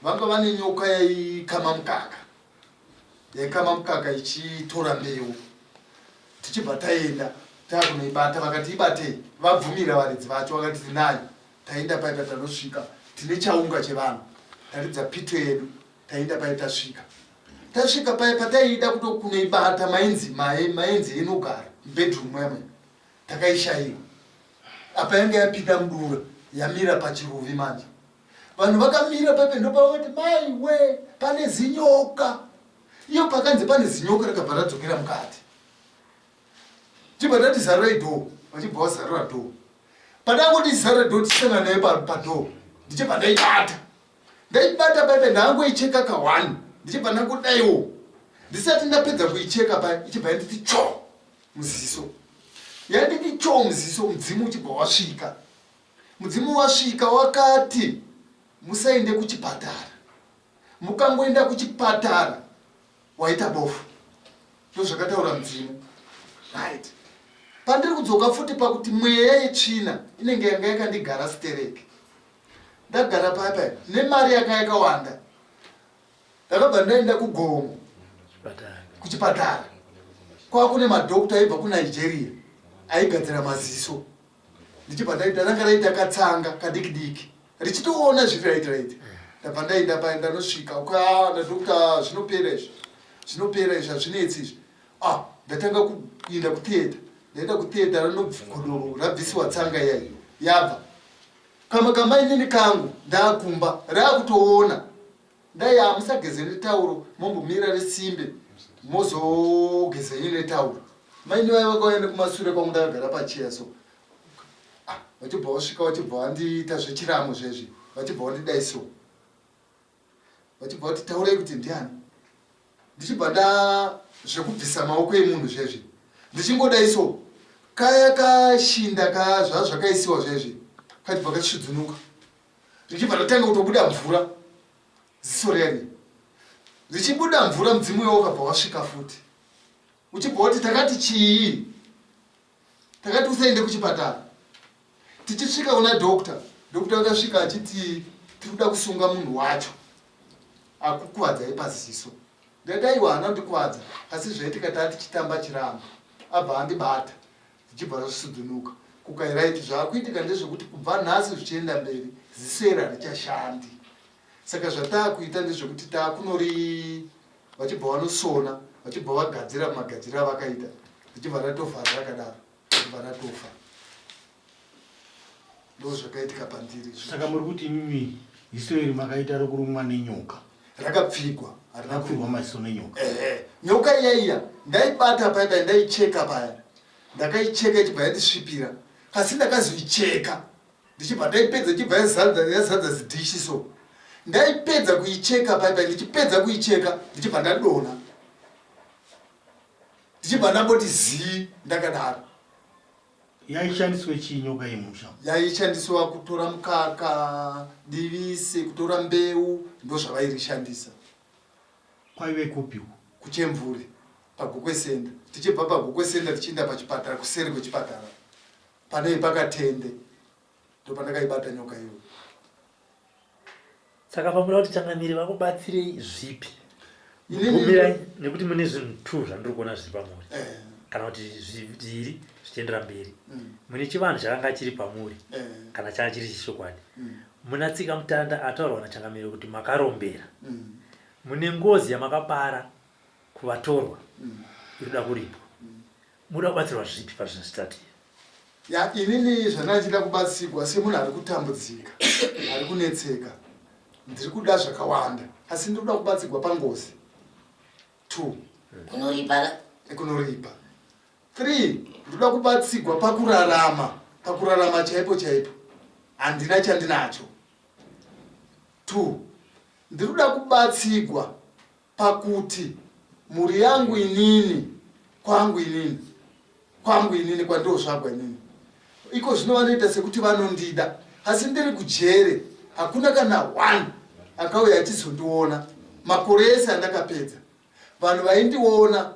Vanga vane nyoka yaikama mukaka. Yaikama mukaka ichitora mbeu. Tichibva taenda takunoibata vakati ibatei vabvumira varidzi vacho vakati tinayo. Taenda paye patanosvika tine chaunga chevanhu taridza pito yedu taenda paye tasvika tasvika paye pataida kutokunoibata mainzi mainzi inogara bedroom mwemwe takaishaiwa apa yanga yapinda mudura yamira pachiruvi manje vanhu vakamira pepe ndopavati mai we pane zinyoka iyo pakanzi pane zinyoka rakabva radzokera mukati Chibva ndati zarurai door, vachibva vazarura door. Pandangoti zarura door tichisangana naye padoor, ndichibva ndaibata. Ndaibata paipa ndangoicheka ka one, ndichibva ndangodaiwo. Ndisati ndapedza kuicheka paya, ichibva yanditi cho muziso. Yanditi cho muziso, mudzimu uchibva wasvika. Mudzimu wasvika wakati musaende kuchipatara. Mukangoenda kuchipatara waita bofu ndozvakataura mudzimu right pandiri kudzoka futi pakuti mweya yetsvina inenge yanga yakandigara stereki ndagara paya paya nemari yanga yakawanda ndakabva ndaenda kugomo kuchipatara kwakune madhokta aibva kunigeria aigadzira maziso ndichibva ndaita ranga raita katsanga kadiki diki richitoona zviri right right ndabva ndaenda paya ndanosvika ukaa ndadokta zvinopera izvi zvinopera izvi hazvinetsi izvi ah ndatanga kuenda kutheatre ndaenda kutheatre ranobvukodoro rabvisiwa tsanga iyai yabva kama kamainini kangu ndakumba raakutoona Dai hamusageze netauro mombomira risimbe mozogeza henyu netauro. Maini vaya vakauya nekumasure kwangu ndakagara pacheya so ah, vachibva vasvika vachibva vandiita zvechiramo zvezvi vachibva vandidai so vachibva vati taurei kuti ndiani ndichibva nda zvekubvisa maoko emunhu zvezvi ndichingodai so kaya kashinda ka zvaa zvakaisiwa zvezvi kachibva kachisvudzunuka Richibva ratanga kutobuda mvura ziso riya riya richibuda mvura mudzimu uyo wakabva wasvika futi uchibva wati takati chii takati usaende kuchipatara tichisvika kuna doctor doctor akasvika achiti tiri kuda kusunga munhu wacho akukuvadzai paziso ndati aiwa haana kundikuvadza asi zvaitika taa tichitamba chiramba abva andibata Richibva rasudunuka. Kukai right zvaakuitika ndezvekuti kubva nhasi zvichienda mberi ziso iri harichashandi. Saka zvataakuita ndezvekuti taakunori vachibva vanosona vachibva vagadzira magadziriro avakaita richibva ratovhara rakadaro richibva ratofa. Ndozvakaitika pandiri. Saka muri kuti imimi ziso iri makaita rekurumwa nenyoka? Rakapfigwa. Harina kupfigwa maziso nenyoka. Ehe. Nyoka iya iya ndaibata paya paya ndaicheka paya. Ndakaicheka ichibva yandisvipira. Asi ndakazoicheka ndichibva ndaipedza ichibva yazadza yazadza zidhishi so. Ndaipedza kuicheka paya paya ndichipedza kuicheka ndichibva ndadonha. Ndichibva ndamboti zii ndakadaro. Yaishandiswe chii nyoka yemusha? Yaishandiswa kutora mukaka, divisi, kutora mbeu, ndozvavairishandisa. Kwaive kupi uku? Kuchemvuri, paGokwe Center. Tichibva paGokwe Center tichienda pachipatara, kuseri kwechipatara. Pane pakatende. Ndopandakaibata nyoka iyoyo. Saka pamuda kuti changamire vakubatsirei zvipi? Gumirai nekuti mune zvinhu two zvandiri kuona zviri pamuri eh. kana kuti zviviri zvichiendera mberi. Mm. Mune chivanhu chakanga chiri pamuri eh. kana changa chiri chichokwadi. Mm. Muna tsika mutanda ataurwa nachangamire kuti makarombera. Mm. Mune ngozi yamakapara kuvatorwa iri kuda kuripwa. Muda kubatsirwa zvipi pazvinhu zvitatu izvi? Ya inini zvandachida kubatsigwa semunhu ari kutambudzika ari kunetseka ndiri kuda zvakawanda asi ndiri kuda kubatsigwa pangozi two Kunoripa ka? Kunoripa. Three ndinoda kubatsigwa pakurarama pakurarama chaipo chaipo handina chandinacho. Two ndiri kuda kubatsigwa Pakuti mhuri yangu inini, kwangu inini, kwangu inini kwandozvagwa inini, iko zvino vanoita sekuti vanondida, asi ndiri kujere, hakuna kana one akauya achizondiona makore ese andakapedza. Vanhu vaindiona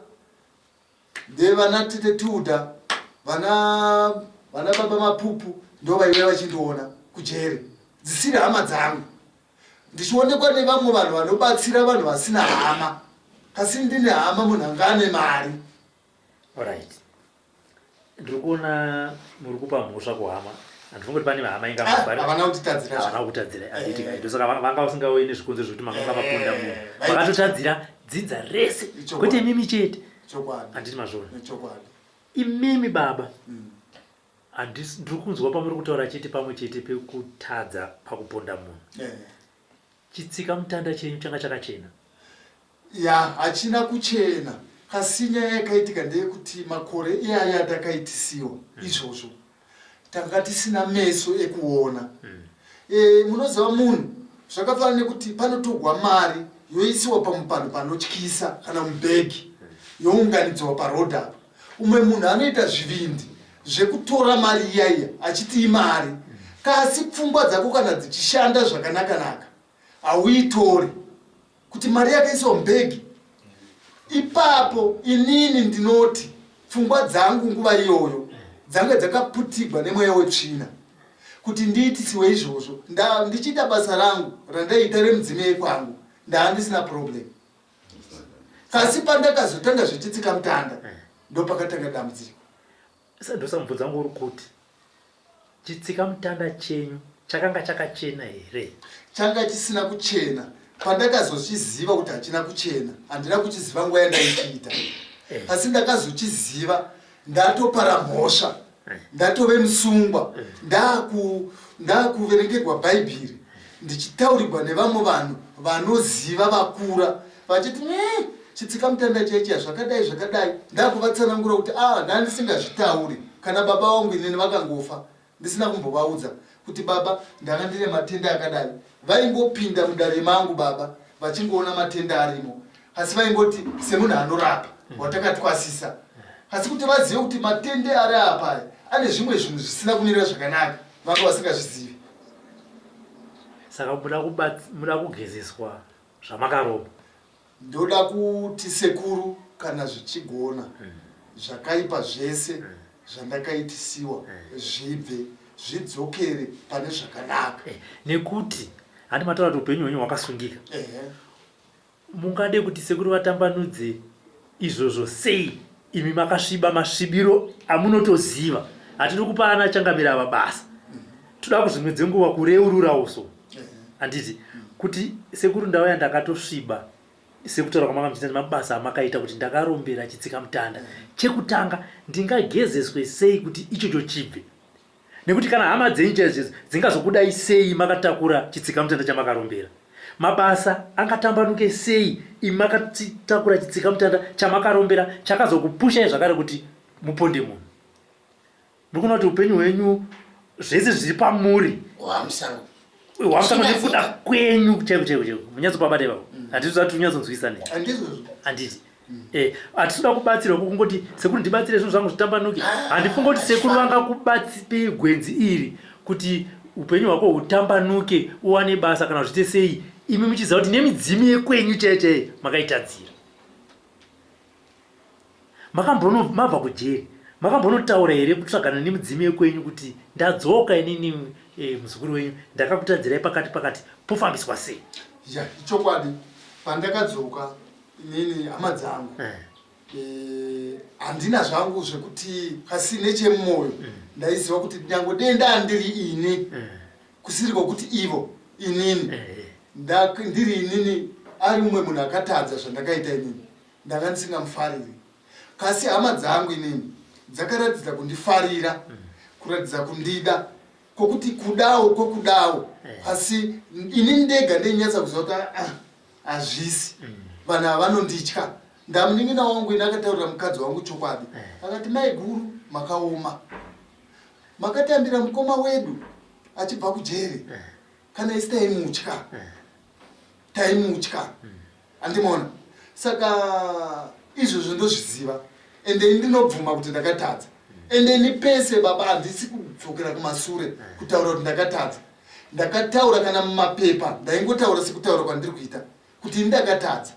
ndevana tete Tilda, vana vana baba Mapupu ndovaiuya vachindiona kujere, dzisiri hama dzangu. Ndichionekwa nevamwe vanhu vanobatsira vanhu vasina hama kasi ndine hama munhu anga ane mari. Alright. Ndiri kuona muri kupa mhosva kuhama. Handifungi kuti pane hama inga ah, havana kutitadzira. Havana kutadzira. Handiti kai. Ndosaka vanga vasingauyi nezvikonzero zvekuti makanga maponda munhu. Eh, Vakatotadzira dzinza rese. Kwete imimi chete. Chokwadi. Handiti mazvona. Chokwadi. Imimi baba. Mm. Handisi ndiri kunzwa pamuri kutaura chete pamwe chete pekutadza pakuponda munhu. Eh. Chitsika mutanda chenyu changa chakachena. Ya hachina kuchena kasi nyaya yakaitika ndeyekuti makore iyaya atakaitisiwa mm. izvozvo tanga tisina meso ekuona mm. E, munoziva munhu zvakafanana nekuti panotogwa mari yoisiwa pamupanhu panotyisa kana mubhegi mm. younganidzwa paroad apa Umwe munhu anoita zvivindi zvekutora mari iya iya achiti imari kasi pfungwa dzako kana dzichishanda zvakanakanaka hauitori kuti mari yakaiswa mubhegi ipapo. Inini ndinoti pfungwa dzangu nguva iyoyo dzanga dzakaputigwa nemweya wetsvina kuti ndiitisiwe izvozvo. Ndichiita basa rangu randaiita remudzime yekwangu ndaa ndisina problem. Kasi pandakazotanga zvechitsika mutanda eh. ndopakatanga dambudziko. Ndosa mubvunzo wangu uri kuti chitsika mutanda chenyu chakanga chakachena here? Changa chisina kuchena. Pandakazochiziva kuti hachina kuchena, handina kuchiziva nguva yandaichiita, eh. asi ndakazochiziva ndatopara mhosva, eh. ndatove musungwa, ndakuverengerwa bhaibheri ndichitaurirwa nevamwe vanhu vanoziva vakura vachiti mm, chitsika mutanda chaichiya zvakadai zvakadai. Ndakuvatsanangura kuti a ah, ndandisingazvitauri kana baba vangu inini vakangofa ndisina kumbovaudza kuti baba ndanga ndine matenda akadai. Vaingopinda mudare mangu baba vachingoona matenda arimo, asi vaingoti semunhu anorapa watakatwasisa, asi kuti vazive kuti matende ari apa aya ane zvimwe zvinhu zvisina kumira zvakanaka vanga vasingazvizivi. Saka muda kugezeswa zvamakaromba? Ndoda kuti sekuru kana zvichigona mm. zvakaipa zvese mm. zvandakaitisiwa mm. zvibve zvidzokere pane zvakanaka. Eh, nekuti handi mataura kuti upenyu hwenyu hwakasungika. Eh. Mungade kuti sekuru vatambanudze izvozvo sei imi makasviba masvibiro amunotoziva? Hatidi kupa ana changamire ava basa, toda kuzvimwe dzenguva kureururawo so handiti kuti sekuru ndauya ndakatosviba sekutaura kwamanga muchiita nemabasa amakaita kuti ndakarombera chitsikamutanda chekutanga ndingagezeswe sei kuti ichocho chibve Nekuti kana hama dzenyu chaidzo chaidzo dzingazokudai sei makatakura chitsikamutanda chamakarombera? Mabasa angatambanuke sei imi makatakura chitsikamutanda chamakarombera chakazokupushai zvakare kuti muponde munhu? Muri kuona kuti upenyu hwenyu zvese zviri pamuri hwamusango hwamusango nekuda kwenyu chaiko chaiko chaiko. Munyatsopabata ipapo. Handiti zvatinyatsonzwisisa ne? Handizvozvo. Handiti. Eh, hatisi kuda kubatsirwa kungoti sekuru ndibatsire zvinhu zvangu zvitambanuke. Handifungi kuti sekuru vangakubatsipe gwenzi iri kuti upenyu hwako hutambanuke uwane basa kana zviite sei imi muchiziva kuti nemidzimu yekwenyu chaiyo chaiyo makaitadzira. Makambono mabva kujeri makambonotaura here kutsvagana nemidzimu yekwenyu kuti ndadzoka inini eh, muzukuru wenyu ndakakutadzirai pakati pakati pofambiswa sei? Ya, ichokwadi pandakadzoka inini hama dzangu eh. Eh, handina zvangu zvekuti kasi nechemumoyo mm. ndaiziva kuti nyange denda andiri ini mm. kusiri kwokuti ivo inini eh. ndiri inini ari mumwe munhu akatadza zvandakaita inini ndanga ndisingamufariri kasi hama dzangu inini dzakaratidza kundifarira mm. kuratidza kundida kwokuti kudawo kwokudawo asi ini ndega ndeinyatsa kuziva kuti ah, hazvisi mm. vanhu ava vanonditya ndamunin'ina wangu ini akataurira mukadzi wangu chokwadi eh. akati mai guru makaoma makatambira mukoma wedu achibva kujeri eh. kana isi taimutya eh. taimutya mm. andimaona saka izvozvo ndozviziva ende ini ndinobvuma kuti ndakatadza ende ini pese baba handisi kudzokera kumasure kutaura kuti ndakatadza ndakataura kana mumapepa ndaingotaura sekutaura kwandiri kuita kuti ini ndakatadza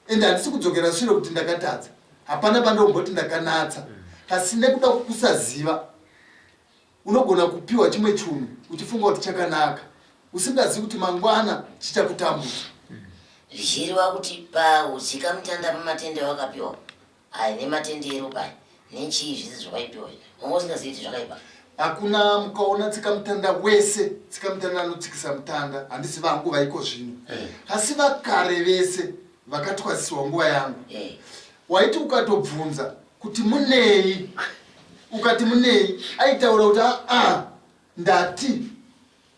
ende handisi kudzokera sure kuti ndakatadza hapana pandomboti ndakanatsa asi nekuda kukusaziva Unogona kupiwa chimwe chunhu uchifunga kuti chakanaka usingazivi kuti mangwana chichakutambudza. Zvichireva kuti pautsika mutanda pamatende awakapiwa aya nematende eropa aya nechii zvese zvawaipiwa izvi wanga usingazivi kuti zvakaipa. Hakuna mukaona tsikamutanda wese tsikamutanda anotsikisa mutanda handisi vangu vaiko zvino eh. asi vakare vese vakatwasisiwa nguva yangu eh. Waiti ukatobvunza kuti munei ukati munei aitaura kuti aa ndati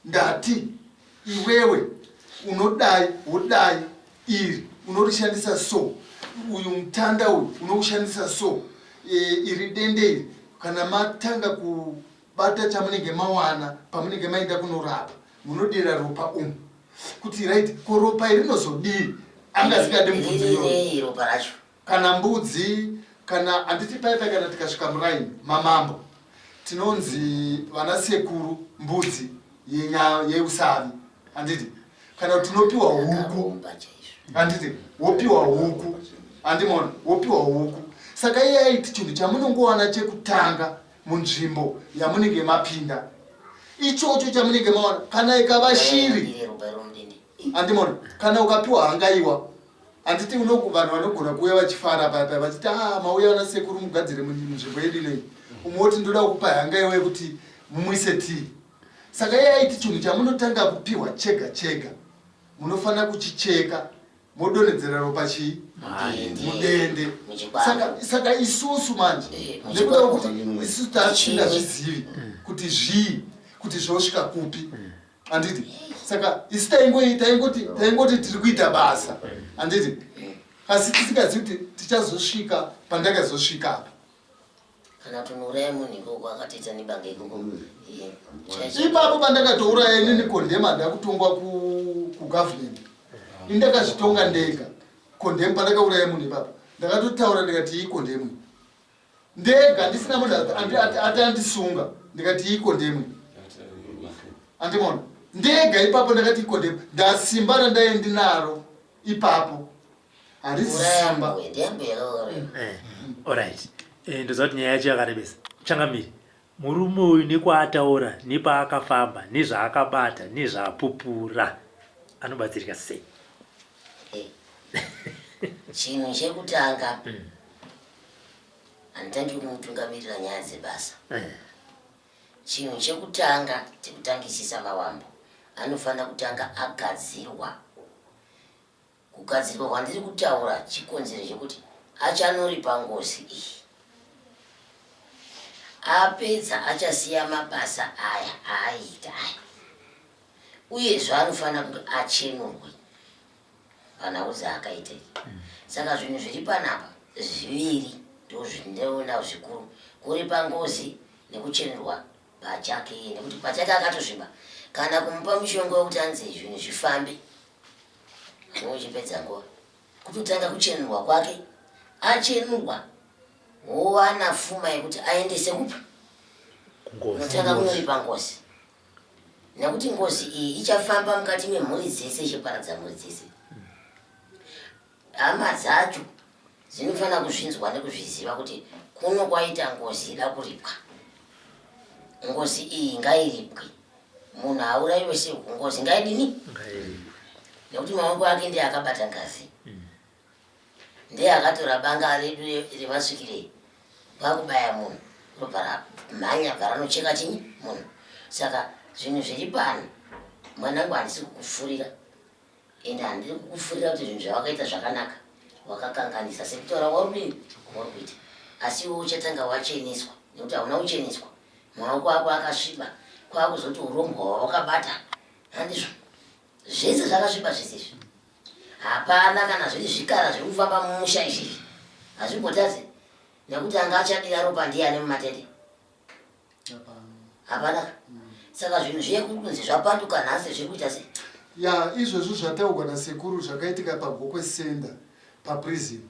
ndati iwewe unodai wodai iri unorishandisa so uyu mutanda uyu unoushandisa so e, iri dende iri kana matanga kubata chamunenge mawana pamunenge maenda kunorapa munodira ropa umu kuti right ko ropa iri rinozodii anga asingade mubvunzo iyoyo ropa racho kana mbudzi kana handiti paipai kana tikasvika muraini mamambo tinonzi vana sekuru mbudzi yeusavi handiti kana tinopiwa huku handiti wopiwa huku handimona wopiwa huku saka iye aiti chinhu chamunongowana chekutanga munzvimbo yamunenge mapinda ichocho chamunenge maona kana ikava shiri andimona kana ukapiwa hangaiwa handiti vanhu vanogona kuuya vachifara paya vachiti ah mauya vana sekuru mugadzire munzvimbo yedu inei umwe woti ndoda kukupa hangaiwa yekuti mumwise tii saka iye aiti chinhu chamunotanga kupiwa chega chega munofanira kuchicheka modonhedzera ropa chii mudende saka, saka isusu manje eh, nekuda kwekuti isusu tatisingazvizivi mm. kuti zvii kuti zvosvika kupi mm. handiti saka isu taingoti taingoti tiri kuita basa handiti asi tisingazivi kuti tichazosvika pandakazosvika apa kana tonouraya munhu ikoko akatoita nebanga ikoko ipapo pandakatouraya inini kondema ndakutongwa kugovernment ini ndakazvitonga ndega kondemu pandakauraya munhu ipapo ndakatotaura ndikati iyi kondemu ndega ndisina munhu ati andisunga ndikati iyi kondemu andimona ndega ipapo ndakati ikondemu ndasimba randaiye ndinaro ipapo Harisi simba. Eh, alright. Eh, ndoziva kuti nyaya yacho yakarebesa. Changamire, murume uyu nekwaataura, nepaakafamba, nezvaakabata, nezvaapupura anobatsirika sei? Eh, chinhu chekutanga handitangi kumutungamirira nyaya dzebasa. Eh. Chinhu chekutanga chekutangisisa mawambo anofanira kutanga agadzirwa Kugadzirwa kwandiri kutaura chikonzero chekuti achanoripa ngozi iyi. Apedza achasiya mabasa aya aaiita aya. Uyezve anofanira kunge achenurwe panhau dzaakaita idzi. Saka zvinhu zviri panapa zviviri ndozvinoona zvikuru, kuripa ngozi nekuchenurwa pachake iye nekuti pachake akatosviba. Kana kumupa mushonga wekuti anzi zvinhu zvifambe Uchipedza nguva kutotanga kuchenurwa kwake Achenurwa wowana fuma yekuti aendese kupi? Unotanga kunoripa ngozi. Nekuti ngozi iyi ichafamba mukati memhuri dzese ichiparadza mhuri dzese. Hama dzacho dzinofanira kuzvinzwa nekuzviziva kuti kuno kwaita ngozi ida kuripwa. Ngozi iyi ngairipwe. Munhu hauraiwe sehuku, ngozi ngaidini? Nekuti maoko ake ndiye akabata ngazi. Ndiye akatora banga redu revasvikirei kwakubaya munhu robva ramhanya bva ranocheka chinyi munhu. Saka zvinhu zviri pano mwanangu handisi kukufurira. Ende handiri kukufurira kuti zvinhu zvawakaita zvakanaka, wakakanganisa sekutaura kwauri kudini kwauri kuita. Asi iwe uchatanga wacheneswa nekuti hauna kucheneswa. Maoko ako akasviba kwakuzoti urombwa hwawakabata handizvo zvese zvakasviba zvese izvi hapana kana zviri zvikara zviri kufamba mumusha izvi hazvimbotadze nekuti anga achadira ropa ndiye ane mumatende hapana saka zvinhu zviye kuri kunzi zvapanduka nhasi zviri kuita sei ya izvozvo zvataurwa nasekuru zvakaitika pagokwe senda paprison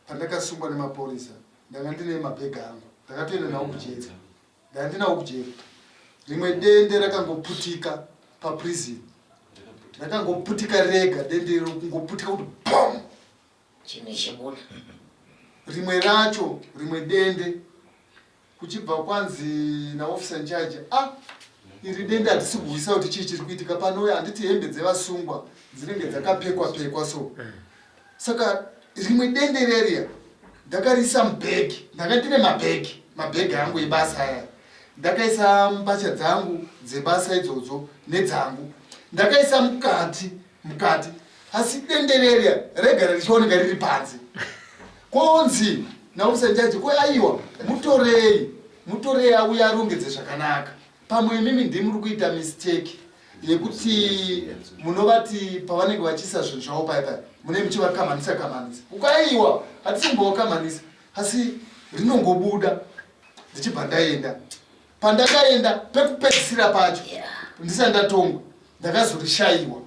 pandakasungwa nemapurisa ndanga ndine mabhega angu ndakatoenda nawo kujeri ndanga ndinawo kujeri rimwe dende rakangoputika paprison rakangoputika rega dende iro kungoputika kuti bom chinhu chibuda rimwe racho rimwe dende kuchibva kwanzi naofficer in charge ah iri dende hatisi kuhwisa kuti chii chiri kuitika pano handiti hembe dzevasungwa dzinenge dzakapekwa pekwa so saka rimwe dende reriya ndakariisa mubhegi ndanga ndine mabhegi mabhegi angu ebasa aya ndakaisa mbatya dzangu dzebasa idzodzo nedzangu ndakaisa mukati mukati asi dende reria regara richioneka riri panze konzi nausanjaji ko aiwa mutorei mutorei auye arongedze zvakanaka pamwe imimi ndimuri kuita mistake yekuti munovati pavanenge vachiisa zvinhu zvavo paya paya mune muchivakamanisa kamanisa ukaiwa hatisi kumbovakamanisa asi rinongobuda ndichibva ndaenda pandakaenda pekupedzisira pacho ndisati ndatongwa ndakazorishaiwa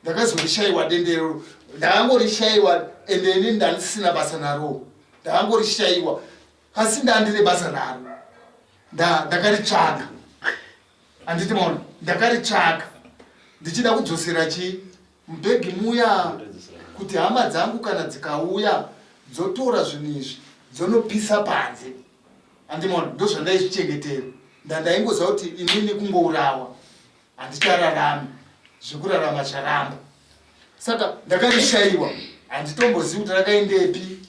ndakazorishaiwa dendero ndakangorishayiwa ende ini ndandisina basa naro ndakangorishayiwa asi ndandine basa naro ndakaritsvaga handiti maona ndakaritsvaga ndichida kudzosera chii mubhegi muya kuti hama dzangu kana dzikauya dzotora zvinhu izvi dzonopisa panze andimona ndozvandaizvichengetera ndandaingoziva kuti inini kungourawa handichararami zvekurarama zvaramba saka ndakarishaiwa handitombozivi kuti rakaendepi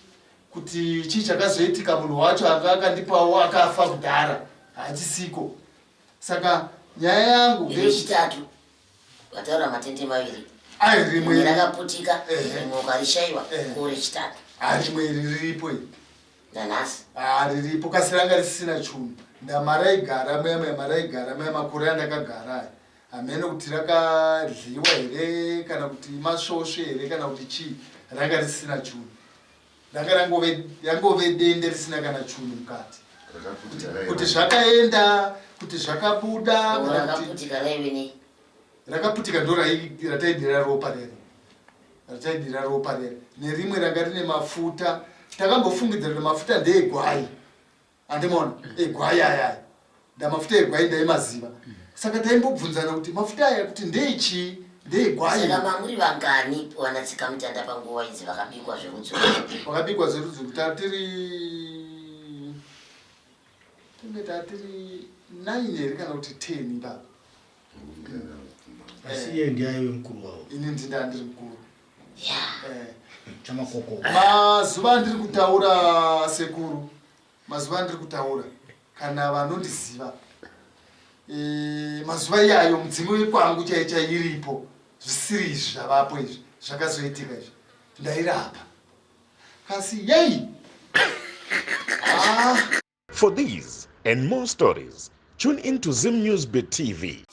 kuti chii chakazoitika munhu wacho anga akandipawo akafa kudhara haachisiko saka nyaya yangu yechitatu vataura matende maviri ai rimwe rakaputika rimwe ukarishaiwa ko rechitatu rimwe iri riripo iri nanhasi riripo kasi ranga risisina chunhu ndamaraigara muya muya maraigara muya makore andakagara aya hameno kuti rakadyiwa here kana kuti masvosve here kana kuti chii ranga risisina chunhu ranga rangove rangove dende risina kana chunhu mukati kuti zvakaenda kuti zvakabuda rakaputika raive nei rakaputika ndo rataidira ropa rere rataidira ropa rere nerimwe ranga rine mafuta takambofungidzira kuti mafuta ndeegwai Andimona egwai aya aya ndamafuta egwai ndaimaziva saka taimbobvunzana kuti mafuta aya kuti ndeechii ndeegwai. Saka mamuri vangani vana tsikamutanda panguva idzi vakabikwa zverudzuru? Vakabikwa zverudzuru tatiri tinge tatiri 9 here kana kuti 10 ipapa. Asi iye ndiye aive mukuru wavo. Ini ndinda ndiri mukuru. Yeah. Eh. Chamakoko. Mazuva andiri kutaura sekuru, mazuva andiri kutaura kana vanondiziva e, mazuva iyayo mudzimu wekwangu chai chai iripo zvisiri izvi zvavapo izvi zvakazoitika izvi ndairapa kasi yei ah. For these and more stories, tune in to Zim News Bit TV.